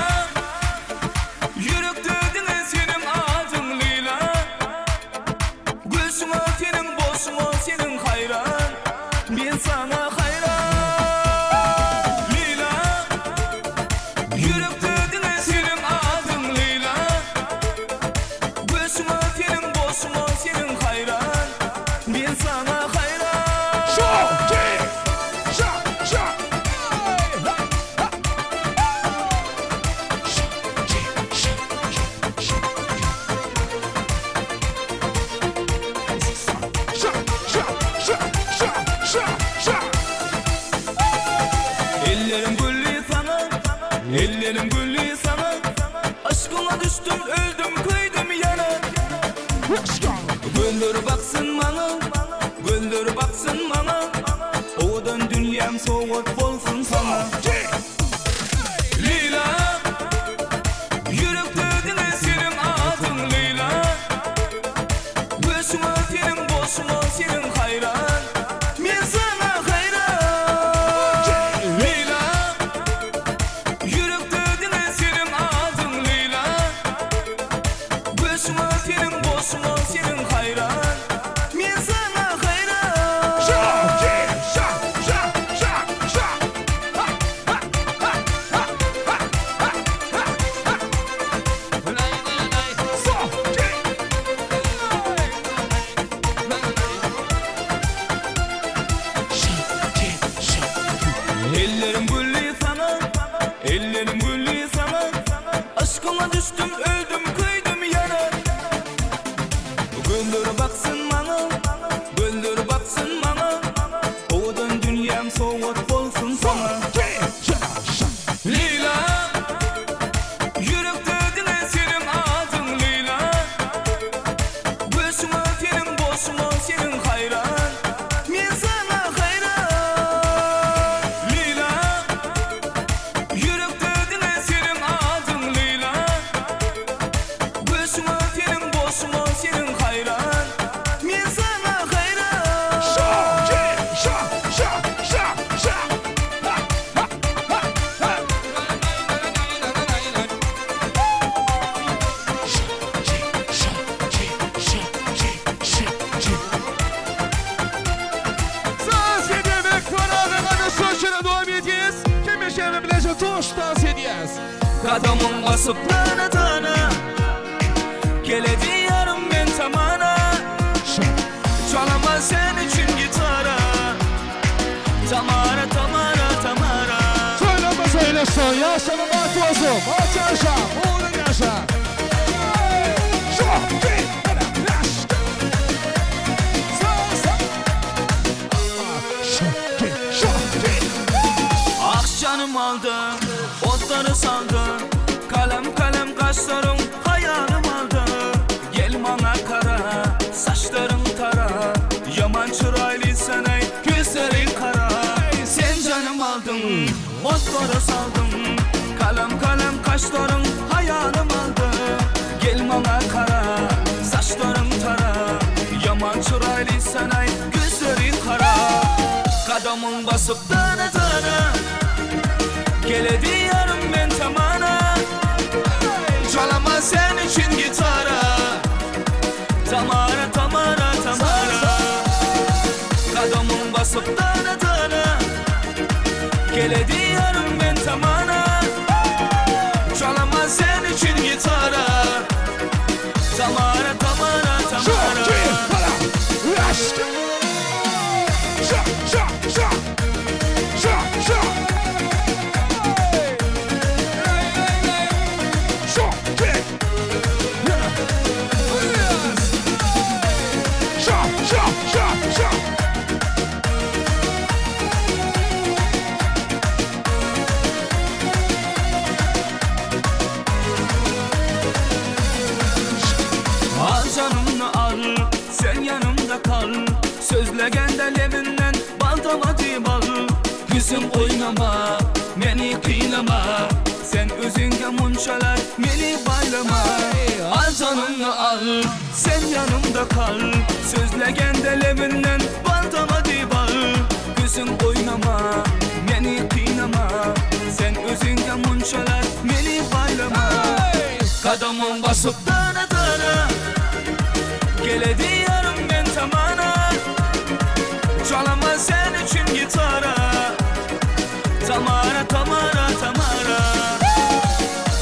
ýürekde diňe seniň adyň Leyla. Gülşüňe seniň bolşuňa seniň haýran, men saňa haýran. Leyla, ýürekde diňe seniň adyň Leyla. Gülşüňe seniň bolşuňa seniň haýran, men saňa haýran. Ellerim gülli sana, ellerim gülli sana. Aşkına düştüm, öldüm, kıydım yana. Güldür baksın bana, güldür baksın bana. Odan dünyam soğuk olsun sana. Leyla, yürekte diňe seniň adyň Leyla. Gülşüňe seniň bolşuňa seniň haýran, men saňa haýran. Leyla, ýürekde diňe seniň adyň Leyla. Gülşüňe seniň bolşuňa seniň haýran, men saňa haýran. Birlikde toş dans edýäs. Gadamyň basyp dana-dana, Gele diýerin men tamana. Çalaman sen üçin gitara, Tamara, Tamara, Tamara. Söýlenme söýleşsin, ýaşama bagtly bolsun. Aç ýaşa, owadan ýaşa. Ah janym aldy, otlary saldy, Kalem-kalem gaşlaryň haýalym aldy. Gel maňa gara, saçlaryň tara, Ýaman çyraýly sen-eý, gözleriň gara. Sen janym aldyň, otlara saldyň, Kalem-kalem gaşlaryň haýalym aldy. Gel maňa gara, saçlaryň tara, Ýaman çyraýly sen-eý, gözleriň gara. Gadamyň basyp dana-dana, Gele diýerin men tamana. Çalaman sen üçin gitara, Tamara, Tamara, Tamara. Gadamyň basyp dana-dana, Gele diýerin men tamana. Çalaman sen üçin gitara, Tamara, Tamara, Tamara. Al janymny al, sen ýanymda kal. Sözlegende lebinden bal damady bal. Ýüzüň oýnama, meni kynama. Sen özüňe munçalar meni baýlama. Al janymny al, sen ýanymda kal. Sözlegende lebinden bal damady bal. Ýüzüň oýnama, meni kynama. Sen özüňe munçalar meni baýlama. Gadamyň basyp dana-dana, Gele diýerin men tamana. Çalaman sen üçin gitara, Tamara, Tamara, Tamara.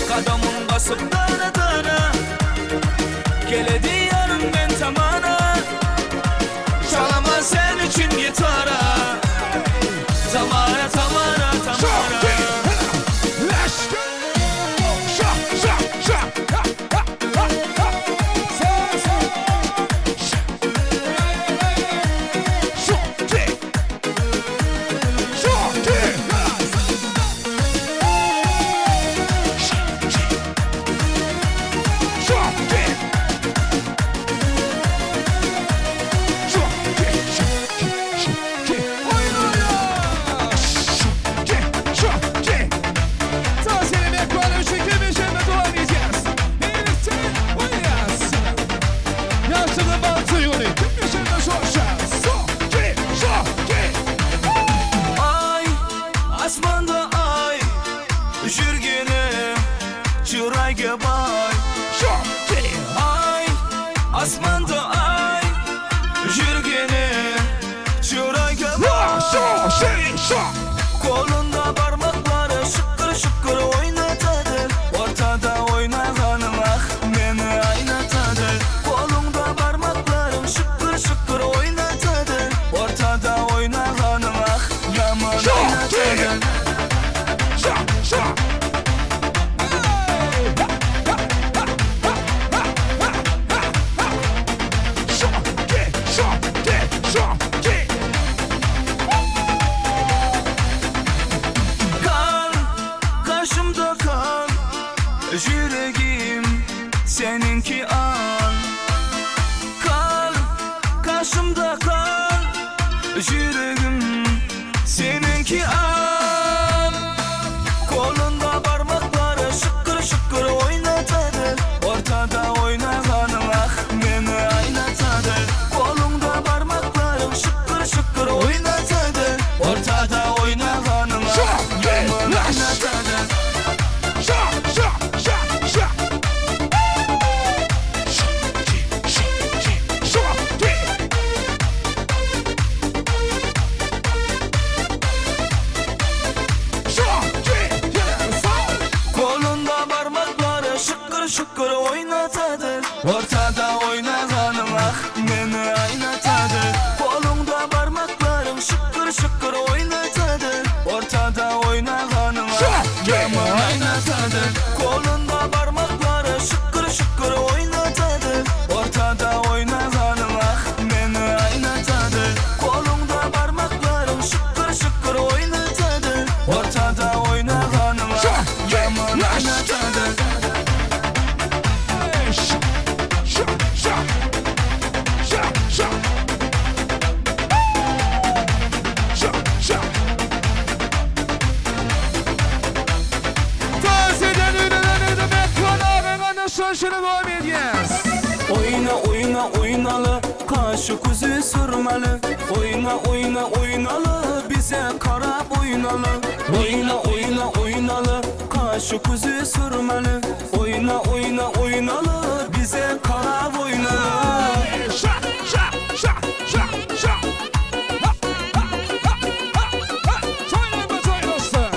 Gadamyň basyp dana-dana, Gele diýerin men tamana. Çalaman sen üçin gitara, Tamara, Tamara, Tamara. Ay, asmanda ay, jürgeni çırayga bay. Ay, asmanda ay, jürgeni çırayga bay. Kolunda barmakları şıkkır şıkkır oynatadır. Ortada oynağanın ah meni aynatadır. Kolunda barmakların şıkkır şıkkır oynatadır. Ortada oynağanın ah yaman aynatadır. Kal, karşımda kal, yüreğim seninki al. Kal, karşımda kal, yüreğim seninki al. Kolunda parmakları şıkkır şıkkır oynatadır. Ortada oynağanın ah meni aynatadır. Kolunda parmakların şıkkır şıkkır oynatadır. Ortada oynağanın ah yaman aynatadır. şykyr oýnatady. Ortada oýnaganyň ah meni aýnatady. Goluňda barmaklaryň şykyr şykyr oýnatady. Ortada oýnaganyň ah ýaman aýnatady. Golunda barmaklary şykyr şykyr oýnatady. Ortada oýnaganyň ah meni aýnatady. Goluňda barmaklaryň şykyr şykyr oýnatady. Ortada oýnaganyň ah ýaman aýnatady. Tazeden ünlenen ödemek konağın anlaşılışını devam edýäs. Oýna oýna oýnaly kaşy küzi sürmeli. Oýna oýna oýnaly bize karap oýnaly. Oýna oýna oýnaly kaşy küzi sürmeli. Oýna oýna oýnaly bize karap oýnaly. Şa şa şa şa şa. Ha ha ha ha ha. Toýlama toý dostlar.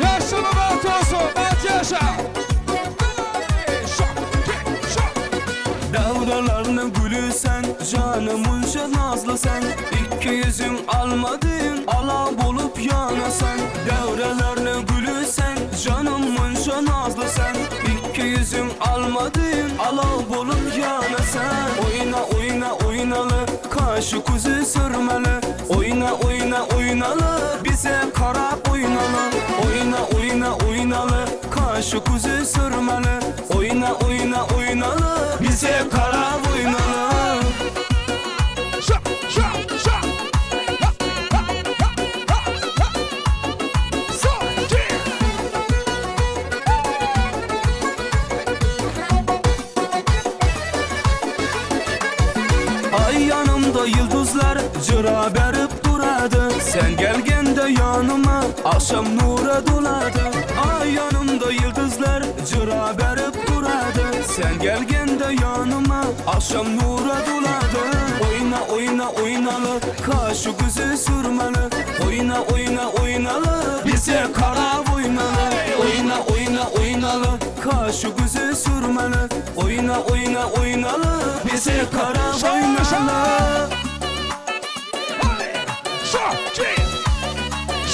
Ýaşuly bagt bolsun, bagt ýaşa. Şa şa. Dawralarnyň güli sen, janym munça nazly sen. Ikki ýüzüň almadyn, ala bolup ýanasan. Dawralarnyň güli sen, janym munça nazly sen. Ikki ýüzüň almadyn, ala bolup ýanasan. Oýna oýna oýnaly, kaşy küzi sürmeli. Oýna oýna oýnaly, bize karap oýnaly. Oýna oýna oýnaly, kaşy küzi sürmeli. Oýna oýna oýnaly, bize karap oýnaly. Şa şa şa. Ha ha ha ha ha. Sakin. Ay yanımda yıldızlar cıra berip duradı. Sen gelgende yanıma akşam nura doladı. Ay yanımda yıldızlar cıra berip duradı. Sen gelgende yanıma akşam nura doladı. Oyna oyna oynalı kaşı gözü sürmeli. Oyna oyna oynalı bize kara oynalı. Oyna oyna oynalı kaşı gözü sürmeli. Oyna oyna oynalı bize kara oynalı. Şa şa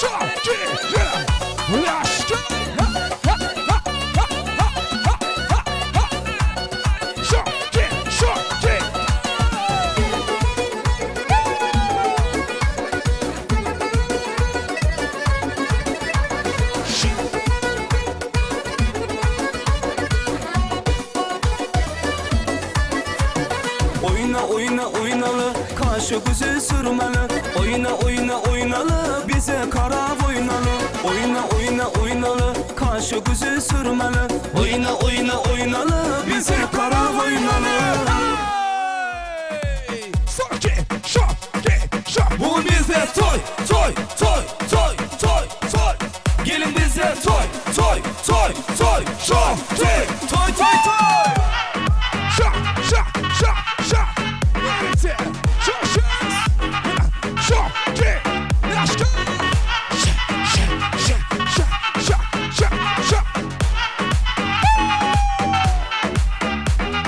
şa. Laşka. Ha ha ha ha ha ha ha ha. Şa şa. Oyna oyna oynalı kaşı gözü sürmeli. Oyna oyna oynalı bize kara oynalı. Oyna oyna oynalı kaşı gözü sürmeli. Oyna oyna oynalı bize kara oynalı. Şa şa. Bu bize toy toy toy toy toy toy. Gelin bize toy toy toy toy Şa toy toy toy toy. Şa şa şa şa. Neresi? Şa şa. Şa Laşka. Şa şa şa şa şa şa şa.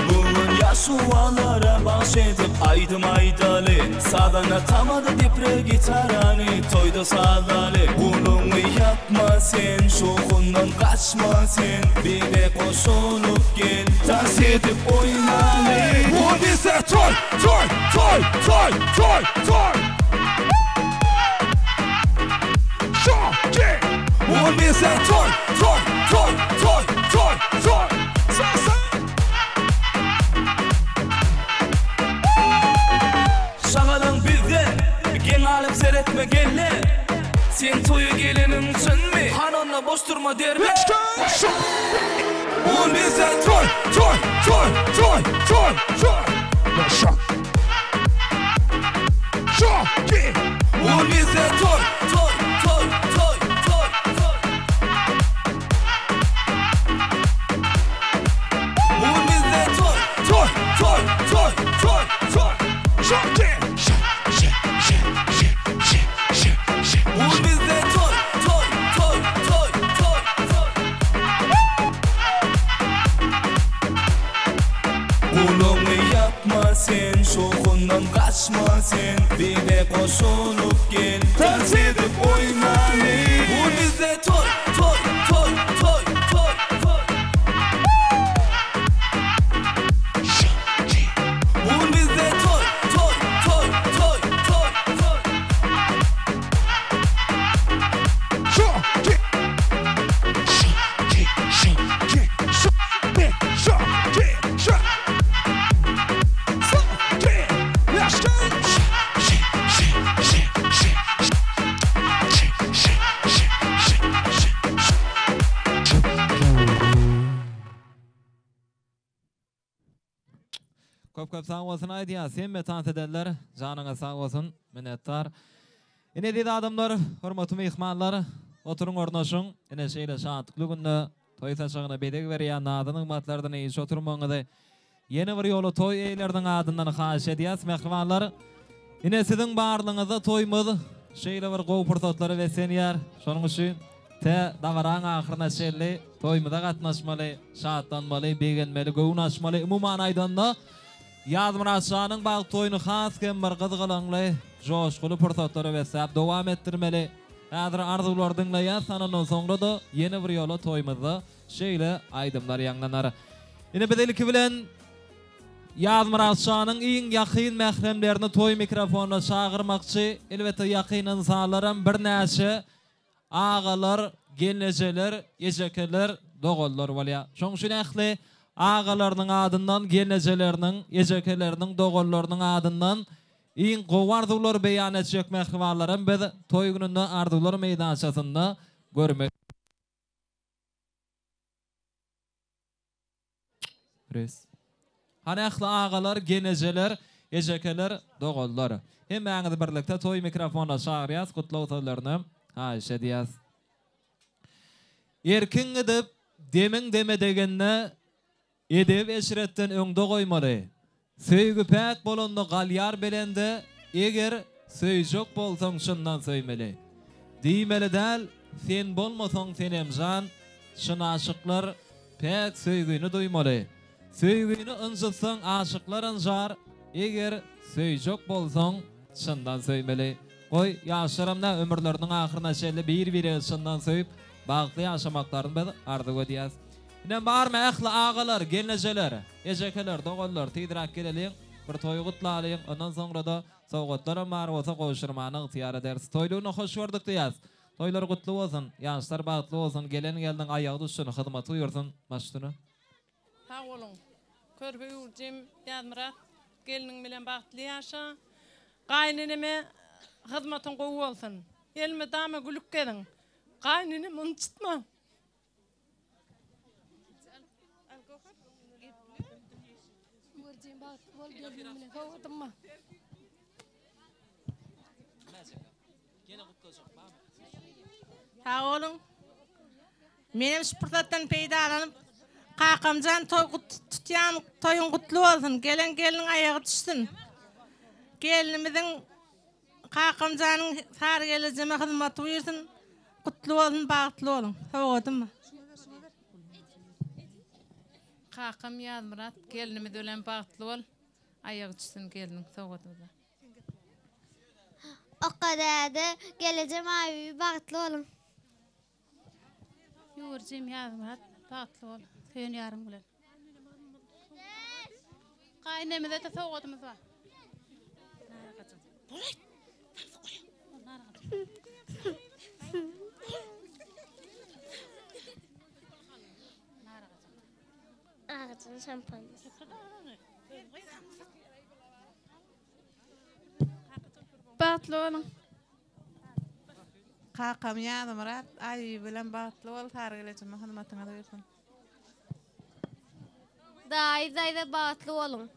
Bugün yaşuvalara bahşedip aydım aydalı. Sadana tamadı dipre gitarani toyda sadalı. Bunu yapma sen şokundan kaçma sen. Bir de koşulup gel dans edip oynalı. Bu bize toy toy toy toy toy toy. Şa Bu bize toy toy toy toy toy toy. Sa sa. Şagalyň bizde geň alyp seretme gelle. Sen toýa geleniň çynmy? Hanonla boş durma derme. Şa. Bu bize toy toy toy toy toy toy. Şa. Şa. Bu bize toy toy toy toy toy toy. Bu bize toy toy toy toy toy toy. Şa şa şa şa şa şa şa şa. Bu bize toy toy toy toy toy toy. Goşulyp gel tans edip oýnaly. Bu bizde toý, toý, toý, toý, toý, toý. Bu bizde toý, toý, toý, toý, toý, toý. Köp köp sag bolsun aýdýas hemme tans edenler janyňyz sag bolsun minnetdar. Ine eziz adamlar hormatly myhmanlar oturyň ornaşyň ine şeýle şatlykly günde toý saçagyna bezeg berýän nazy nygmatlardan iş oturmagyňyzy ýene bir ýola toý eýeleriniň adyndan haýyş edýäs mähribanlar. Ine siziň barlygyňyzda toýumyz şeýle bir gowy pursatlara beslenýär. Şonuň üçin tä dabaraň ahyryna çenli toýumyza gatnaşmaly, şatlanmaly, begenmeli, göwün açmaly. Umuman aýdanda, Ýazmyrat şanyň bagt toýuny has hem bir gyzgalaňly, joşguly pursatlara besläp dowam etdirmeli. Häzir arzuwlary diňleýäs, sanandan soňra-da ýene bir ýola toýumyzda şeýle aýdymlar ýaňlanar. Ine biz ilki bilen Ýazmyrat şanyň iň ýakyn mähremlerini toý mikrofonyna çagyrmakçy. Elbetde ýakyn ynsanlaram birnäçe Agalar, gelnejeler, ejekeler, doganlar bolýar. Şonuň üçin ähli agalarynyň adyndan, gelnejeleriniň, ejekeleriniň, doganlarynyň adyndan iň gowy arzuwlary beýan etjek mähribanlaram biz toý gününde arzuwlar meýdançasynda görmek. Res. Hany ähli agalar, genejeler, ejekeler, doganlar. Hemmäňizi birlikde toý mikrofonyna çagyrýas, gutlag sözlerini haýyş edýäs. Erkiň gidip, demiň deme degende, edep-eşretden öňde goýmaly. Söýgi päk bolanda galýar belende, Eger söýjek bolsaň çyndan söýmeli. Diýmeli däl, sen bolmasaň Senemjan, Çyn aşyklar päk söýgini duýmaly. Söýgini ynjytsaň aşyklar ynjar, Eger söýjek bolsaň çyndan söýmeli. Goý, ýaşlaram da ömürleriniň ahyryna çenli bir-biregi çyndan söýüp, bagtly ýaşamaklaryny biz arzuw edýäs. Ine barmy ähli agalar, gelnejeler? Ejekeler, doganlar, tizräk geleliň, bir toýy gutlalyň, ondan soňra-da sowgatlaram bar bolsa gowşurmany ygtyýar ederis. Toýlugyna hoş gördük diýýäs. Toýlar gutly bolsun, ýaşlar bagtly bolsun, gelen gelniň aýagy düşsün, hyzmaty buýursyn, baş üstüne. Sag boluň. Körpe ýurjym Ýazmyrat gelniň bilen bagtly ýaşa. Gaýyneneme hyzmatyň gowy bolsun. Elmydama gülüp geziň. Gaýynenem ynjytma. Sag boluň. Menem şu pursatdan peýdalanyp, kakamjan toý tutýan toýuň gutly bolsun. Gelen gelniň aýagy düşsün. Gelnimiziň Kakamjanyň sary gelejeme hyzmaty buýursyn. Gutly bolsun, bagtly boluň. Sowgadym bar. Kakam Ýazmyrat gelnimiz bilen bagtly bol. Aýagy düşsün gelniň sowgadymyza. Okga däde, gelejem Aýbibi bagtly boluň. Ýüwürjim Ýazmyrat bagtly bol söýen ýaryň bilen. Gaýynemize-de sowgadymyz bar. Agajyň şampanysy. Bagtly boluň. Kakam Ýazmyrat Aýbibi bilen bagtly bol Sary gelejeme hyzmatyňyz buýrsyn. Daýy daýza bagtly boluň.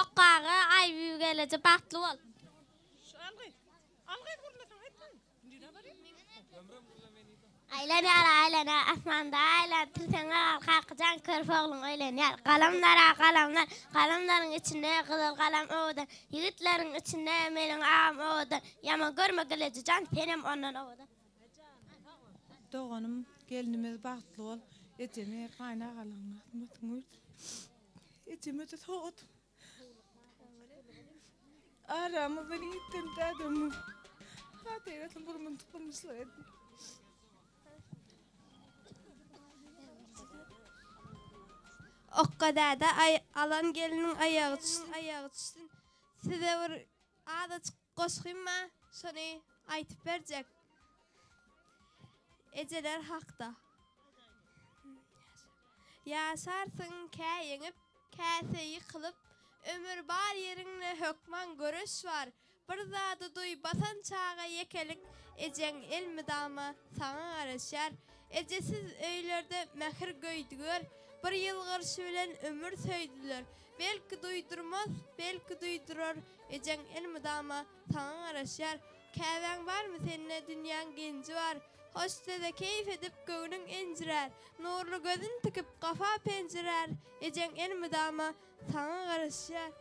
Okga aga Aýbibi geleje bagtly bol. Aýlanýar aýlanýar asmanda aýlan tirseňe gal Kakajan körpe ogluň öýlenýär Galamlar-a galamlar galamlaryň içinde gyzyl galam owadan Ýigitleriň içinde meniň agam owadan Ýaman görme Gylyjy jan senem ondan owadan. Doganym gelnimiz bagtly bol ejeme gaýynagalaryňa hyzmatyň bolsun ejeme-de sowgat. Aramyzdan ýiten dädemiň hatyrasyny burmyndyk durmuşlar edin. Okga däde aý alan gelniň aýagy düşsün aýagy düşsün size bir azajyk goşgym bar şony aýtyp berjek ejeler hakda Ýaşarsyň kä ýeňip käse ýykylyp ömür bar ýeriňde hökman göreş bar Bir zady duý basan çaga ýekelik ejeň elmydama saňa garaşýar. Ejesiz öýlerde mähir göýdüger, bir ýylgyryşy bilen ömür söýdüler. Belki duýdurmaz, belki duýdurar, ejeň elmydama saňa garaşýar. Käbäň barmy sende dünýäň genji bar, hoş söze keýp edip göwnüň enjirär. Nurly gözün tikip gapa penjirär, ejeň elmydama Saňa garaşýar.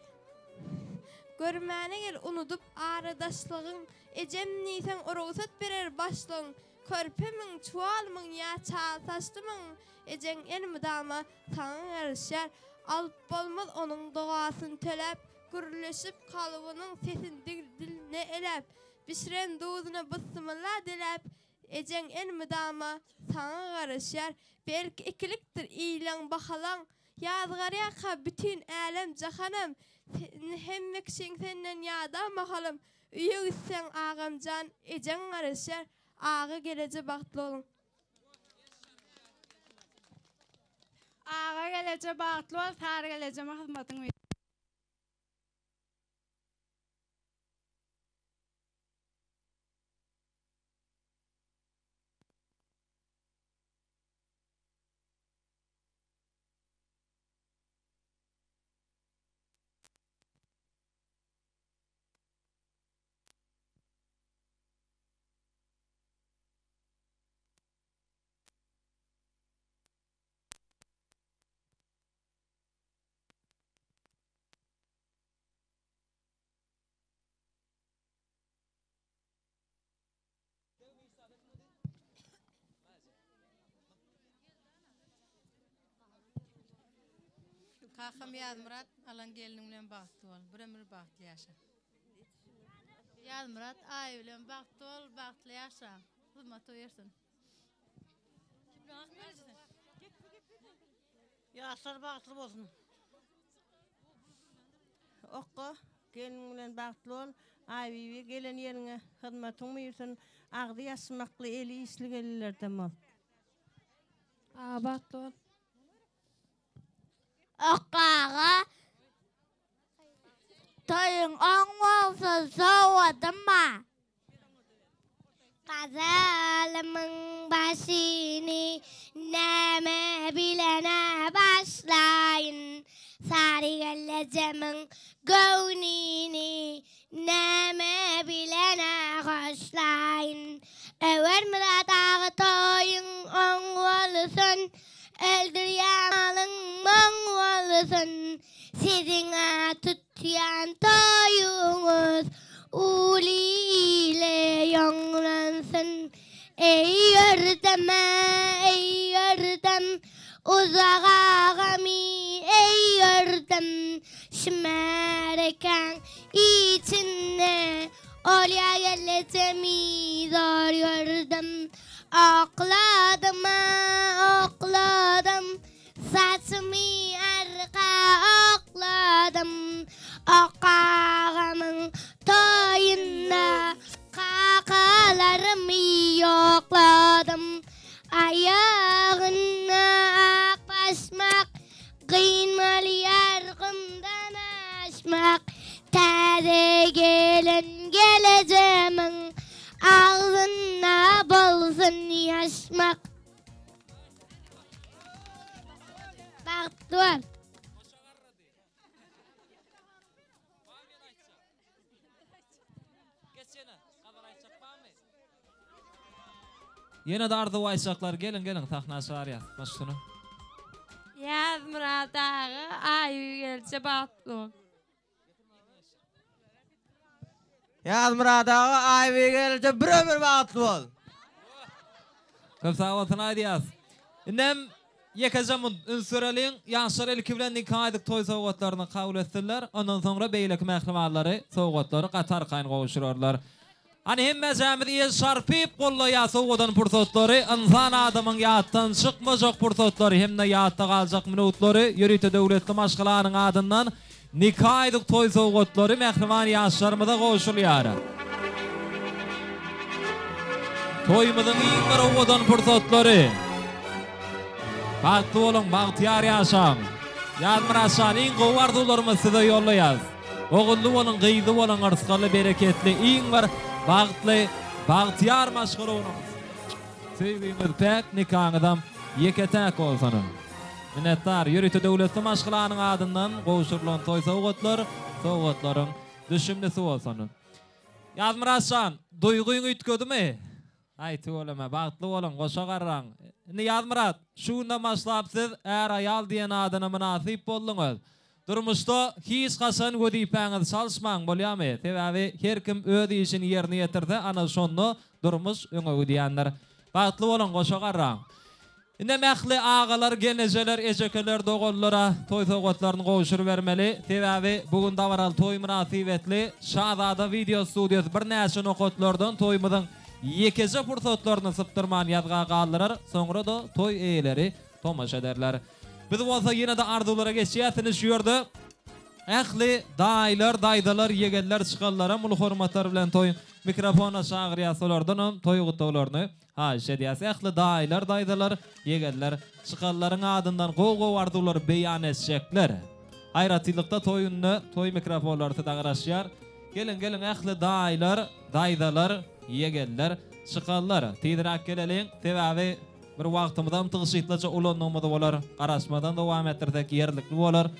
Görmäne gel unudyp ara daşlygyň, Ejem diýseň rugsat berer başlygyň, Körpemiň, çuwalmyň ýa çal saçlymyň, Ejeň elmydama saňa garaşýar. Alyp bolmaz onuň dogasyn töläp, Gürleşip kalbynyň sesin diline eläp, Bişiren duzuna bysmylla deläp, Ejeň elmydama saňa garaşýar. Belki ikilikdir iyleň bahalaň, Ýazgarýarka bütin älem jahanam, Hemme kişiň senden ýada mahalym, Öýe gitseň agamjan ejeň garaşýar, Aga geleje bagtly boluň. Aga geleje bagtly bol Sary gelejeme hyzmatyň. Kakam Ýazmyrat alan gelniň bilen bagtly bol. Bir ömür bagtly ýaşa. Ýazmyrat Aý bilen bagtly bol, bagtly ýaşa. Hyzmaty bersin. Ýaşlar bagtly bolsun. Okga, gelniň bilen bagtly bol. Aýbibi, gelen ýeriňe hyzmatyň buýursyn. Agzy ýaşmakly, eli işli gelinlerden bol. Aga bagtly bol. Okga aga, toýuň oň bolsun, sowadym bar. Gazalymyň başyny näme bilen-ä başlaýyn, Sary gellejemiň göwnüni näme bilen-ä hoşlaýyn. Öwezmyrat aga toýuň oň bolsun, Öldürýän malyň moň bolsun, Siziň-ä tutýan toýuňyz Uly ile ýoňlansyn. Eý ýördem-ä, eý ýördem, Uzak agamy eý ýördem, Şu märekäň içinde Olýa gelejemi zor gördüm. Okladym-a, okladym, Saçymy arka okladym. Ok agamyň toýunda Kakalarymy ýokladym. Aýagynda ak başmak, Gynmalýar gumdan aşmak. Täze gelen gelejemiň Agzynda bolsun ýaşmak. Bagtly bol. Ýene-de arzuw aýtjaklar geliň geliň sahna çagyrýas baş üstüne. Ýazmyrat aga Aýy gelje bagtly bol. Ýazmyrat aga Aýby gelje bir ömür bagtly bol. Köp sag bolsun aýdýas. Indem. ýekeje munt üns bereliň, ýaşlar ilki bilen nika edip toý sowgatlaryny kabul etsinler, ondan soňra beýleki mähribanlary sowgatlary gaty arkaýyn gowşurarlar. Hany hemmejämiz el çarpyp gollaýas owadan pursatlary, ynsan adamyň ýatdan çykmajak pursatlary hem-de ýatda galjak minutlary ýörite döwletli maşgalanyň adyndan nika aýdyk toý sowgatlary mähriban ýaşlarymyza gowşurylýar. Toýumyzyň iň bir owadan pursatlary. Bagtly boluň, bagtyýar ýaşaň. Ýazmyrat jan iň gowy arzuwlarymyzy size ýollaýas. Ogully boluň, gyzly boluň, yrsgally, bereketli, iň bir bagtly, bagtyýar maşgala boluň. Söýgiňiz päk, nikaňyzam ýeke-täk bolsun. Minnetdar. Ýörite döwletli maşgalanyň adyndan gowşurylan toý sowgatlar sowgatlaryň düşümlisi bolsun. Ýazmyrat jan, duýgyň üýtgedimi? Aý tüweleme, bagtly boluň, goşa garraň. Indi Ýazmyrat, şu günden başlap siz är-aýal diýen adyna mynasyp bolduňyz. Durmuşda hiç haçan wezipäňizi çalyşmaň, bolýamy? Sebäbi her kim öz işini ýerine ýetirse, ana şonda durmuş öňe gidýändir. Bagtly boluň, goşa garraň. Indem ähli agalar, gelnejeler, ejekeler, doganlara toý sowgatlaryny gowşurybermeli. Sebäbi bu gün dabaraly toý mynasybetli Şazada wideo studiýasy birnäçe nokatlardan toýumyzyň ýekeje pursatlaryny sypdyrman ýazga galdyrar, soňra-da toý eýeleri tomaşa ederler. Biz bolsa ýene-de arzuwlara geçýäs. Indi şu ýerde ähli daýylar, daýzalar, ýegenler, çykanlaram uly hormatlar bilen toýuň mikrofonyna çagyrýas, olardanam toý gutlaglaryny Haýyş edýäs ähli daýylar daýzalar ýegenler çykanlaryň adyndan gowy gowy arzuwlary beýan etjekler. Aýratynlykda toý gününe toý mikrofonlary size garaşýar. Geliň geliň ähli daýylar daýzalar ýegenler çykanlar tizräk geleliň sebäbi bir wagtymyzam tygşytlyja ulandygymyz bolar garaşmadan dowam etdirsek ýerlikli bolar.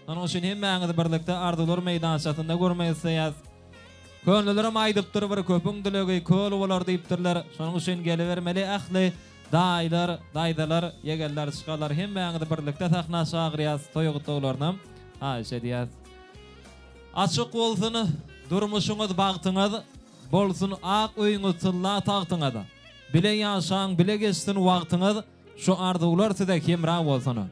Şonuň üçin hemmäňizi birlikde arzuwlar meýdançasynda görmek isleýäs. Könelerem aýdypdyr bir köpüň dilegi köl bolar diýipdirler. Şonuň üçin gelibermeli ähli daýylar, daýzalar, ýegenler, çykalar hemmäňizi birlikde sahna çagyrýas, toý gutlaglarynam haýyş edýäs. Açyk bolsun durmuşyňyz bagtyňyz, bolsun ak öýüňiz tylla tagtyňyz. Bile ýaşaň bile geçsin wagtyňyz, şu arzuwlar size hemra bolsun.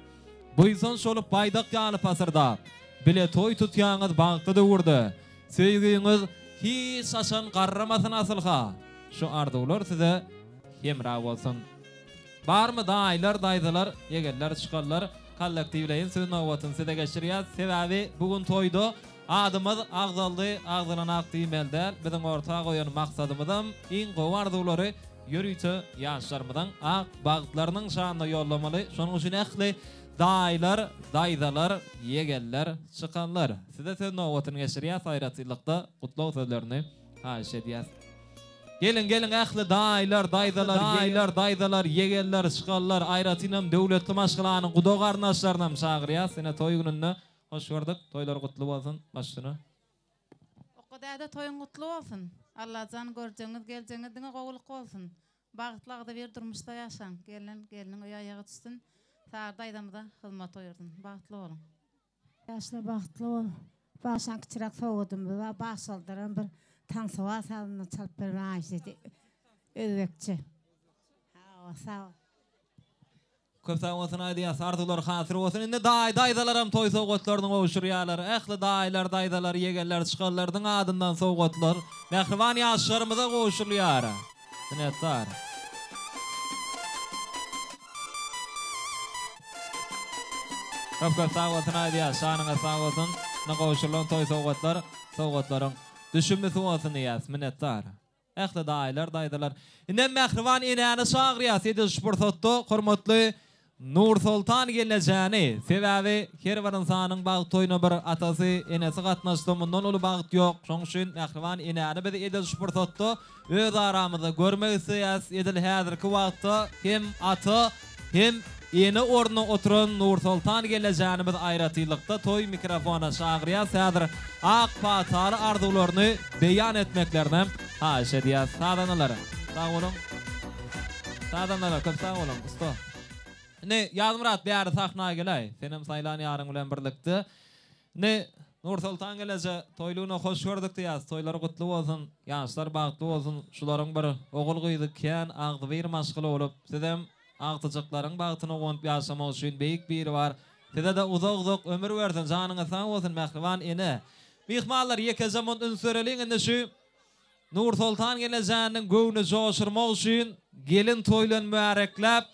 Buýsanç bolup baýdak ýaly pasyrdap, bile toý tutýaňyz bagtly döwürde. Söýgiňiz hiç haçan garramasyn asylha şu arzuwlar size hemra bolsun. Barmy daýylar daýzalar ýegenler çykanlar kollektiwleýin söz nobatyny size geçirýäs sebäbi bu gün toýda adymyz agzaldy agzalanak diýmeli däl biziň orta goýan maksadymyzam iň gowy arzuwlary ýörite ýaşlarymyzyň ak bagtlarynyň şanyna ýollamaly şonuň üçin ähli Daýylar, daýzalar, ýegenler, çykanlar, size söz nobatyny geçirýäs, aýratynlykda gutlag sözlerini haýyş edýäs. Geliň, geliň ähli daýylar, daýzalar, daýylar, daýzalar, ýegenler, çykanlar, aýratynam döwletli maşgalanyň guda garyndaşlarynam çagyrýas. Ine toý gününde hoş gördük. Toýlar gutly bolsun baş üstüne. Okga däde toýuň gutly bolsun. Allajan görjegiňiz geljegiňiz diňe gowulyk bolsun. Bagtly agzybir durmuşda ýaşaň. Gelnen gelniň öýi aýaga düşsün. Sary daýzamyza hyzmat buýursyn. Bagtly boluň. Ýaşla bagtly bol. Bagşaň kiçiräk sowgadymyz bar. Bagşaldaram bir taňsawar sazyny çalyp bermegi haýyş edýän. Özbekçe. Hawa, sag bol. Köp sag bolsun aýdýas arzuwlar hasyr bolsun indi daýy daýzalaram toý sowgatlaryny gowşurýarlar ähli daýylar daýzalar ýegenler çykanlarynyň adyndan sowgatlar mähriban ýaşlarymyza gowşurylýar minnetdar. Köp köp sag bolsun aýdýas janyňyz sag bolsun indi gowşurylan toý sowgatlar sowgatlaryň düşümlisi bolsun diýýäs minnetdar. Ähli daýylar, daýzalar. Indem mähriban enäni çagyrýas edil şu pursatda hormatly Nursoltan gelnejäni. Sebäbi her bir ynsanyň bagt toýuna bir atasy, enesi gatnaşsa mundan uly bagt ýok. Şoň üçin mähriban enäni biz edil şu pursatda öz aramyzda görmek isleýäs. Edil häzirki wagtda hem ata, hem ene ornuna oturan Nursoltan gelnejäni biz aýratynlykda toý mikrofona çagyrýas. Häzir ak pataly arzuwlaryny beýan etmeklerinem haýyş edýäs. Sazandalar, sag boluň. Sazandalar, köp sag boluň, ussa. Indi Ýazmyrat bäri sahna geläý. Senem saýlan ýaryň bilen birlikde. Indi Nursoltan geleje toýlugyna hoş gördük diýýäs. Toýlary gutly bolsun, ýaşlar bagtly bolsun. Şularyň bir ogul-gyzy kän agzybir maşgala bolup, sizem. Agtyjaklaryň bagtyna guwanyp ýaşamak üçin beýik Biribar size-de uzak-uzak ömür bersin, janyňyz sag bolsun mähriban ene. Myhmanlar ýekeje munt üns bereliň indi şu Nursoltan gelnejäniň göwni joşurmak üçin gelin toýlan mübärekläp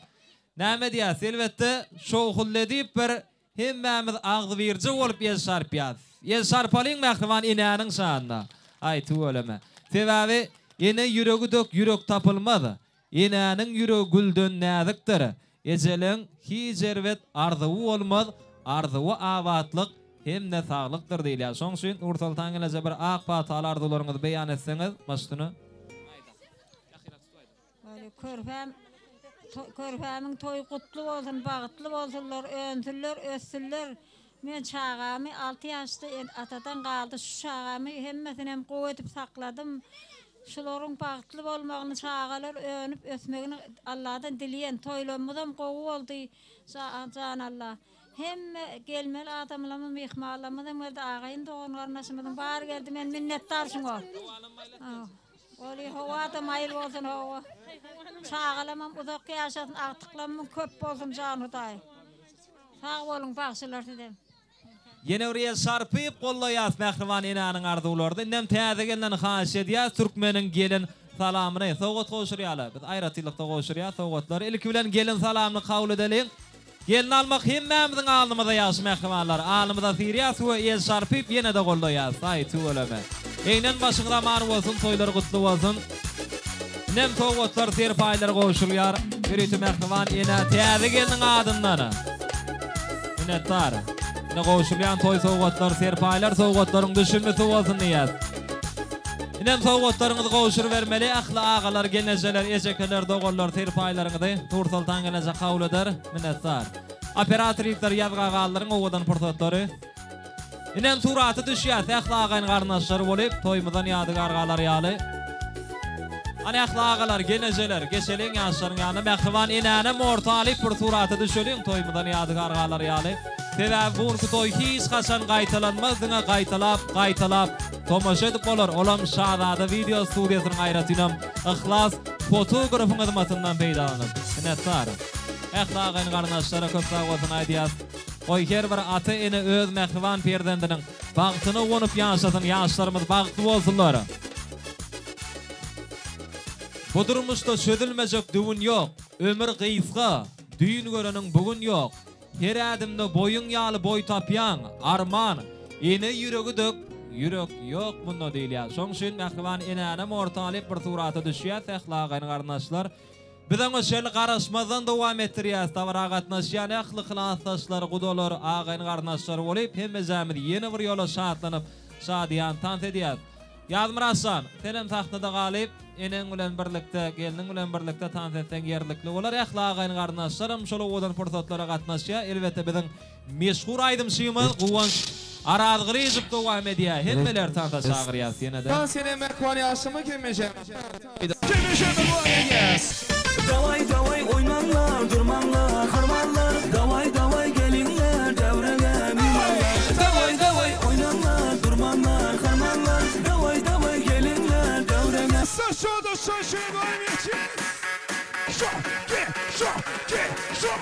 näme edýäs elbetde şowhunly edip bir Hemmämiz agzybirje bolup el çarpýas. El çarpalyň mähriban enäniň şanyna. Aý tüweleme. Sebäbi ene ýüregi dök ýürek tapylmaz. Enäniň ýüregi gülden näzikdir. Ejeleň hiç erbet arzuwy bolmaz, arzuwy abatlyk hem-de saglykdyr diýilýär. Şoň üçin Nursoltan gelneje bir ak pataly arzuwlaryňyzy beýan etseňiz baş üstüne. Weli körpäm körpämiň toýy gutly bolsun bagytly bolsunlar önsünler össünler men çagamy alty ýaşda atadan galdy şu çagamy hemmesinem gowy edip sakladym şularyň bagtly bolmagyny çagalar önüp ösmegini Alladan dileýän toýlamyzam gowy boldy jan Alla hemme gelmeli adamlarymyz myhmanlarymyzam geldi agaýyn dogan garyndaşymyzyň bary geldi men minnetdar şuňa. Oli howa-da maýyl bolsun howa. Çagalamam uzak ýaşasyn agtyklamyň köp bolsun jan hudaý. Sag boluň bagşylar sizem. Ýene bir el çarpyp gollaýas mähriban enäniň arzuwlaryny indem täze gelnen haýyş edýäs türkmeniň gelin salamyny sowgat gowşurýaly biz aýratynlykda gowşurýas sowgatlary ilki bilen gelin salamyny kabul edeliň Gelin almak hemmämiziň alnymyza ýagşy mähribanlar alnymyza syrýas we el çarpyp ýenede goldaýas aý tüweleme egnen başyňyz aman bolsun toýlar gutly bolsun inem sowgatlar serpaýlar gowşurylýar ýörite mähriban enä täze gelniň adyndan minnetdar ine gowşurylýan toý sowgatlar serpaýlar sowgatlaryň düşümlisi bolsun diýýäs inem sowgatlaryňyzy gowşurybermeli ähli agalar gelnejeler ejekeler doganlar serpaýlaryňyzy Nursoltan gelneje kabul eder. Minnetdar. Operator ýigitler ýazga galdyryň owadan pursatlary. Inem suraty düşýäs ähli agaýyn garyndaşlar bolup toýumyzdan ýadygar galar ýaly. Hany ähli agalar, genejeler geçeliň ýaşlaryň ýanyna mähriban enänem orta alyp bir surata düşeliň toýumyzdan ýadygar galar ýaly. Sebäbi bu günki toý hiç haçan gaýtalanmaz diňe gaýtalap gaýtalap tomaşa edip bolar olam Şazada wideo studiýasynyň aýratynam Yhlas fotografyň hyzmatyndan peýdalanyp. Minnetdar. Ähli agaýyn-garyndaşlara köp sag bolsun aýdýas. Goý her bir ata-ene öz mähriban perzendiniň bagtyna guwanyp ýaşasyn, ýaşlarymyz bagtly bolsunlar. Bu durmuşda çözülmejek düwün ýok, ömür gysga, düýn göreniň bu gün ýok. Her ädimde boýuň ýaly boý tapýaň, arman, ene ýüregi dök, ýürek ýok munda diýilýär. Şoň üçin mähriban enänem orta alyp bir surata düşýäs ähli agaýyn-garyndaşlar. Biz oňa şeýle garaşmazdan dowam etdirýäs. Dabara gatnaşýan ähli klasdaşlar, gudalar, agaýyn-garyndaşlar bolyp, hemmejämiz ýene bir ýola şatlanyp, şadyýan tans edýäs. Ýazmyrat jan, senem sahnada galyp, eneň bilen birlikde, gelniň bilen birlikde tans etseň ýerlikli bolar. Ähli agaýyn-garyndaşlaram şol owadan pursatlara gatnaşýar. Elbetde biziň meşhur aýdymçymyz Guwanç Arazgylyjow dowam edýär. Hemmeleri tansa çagyrýas ýene-de. Tans eden mähriban ýaşlama gelmeje. Daway daway oýnaňlar durmaňlar harmanlar Daway daway geliňler däwrege mymanlar Daway daway oýnaňlar durmaňlar harmanlar Daway daway geliňler däwrege. Saşa da şaşa doýum ýetýäs. Şo, ge, şo, ge, şo.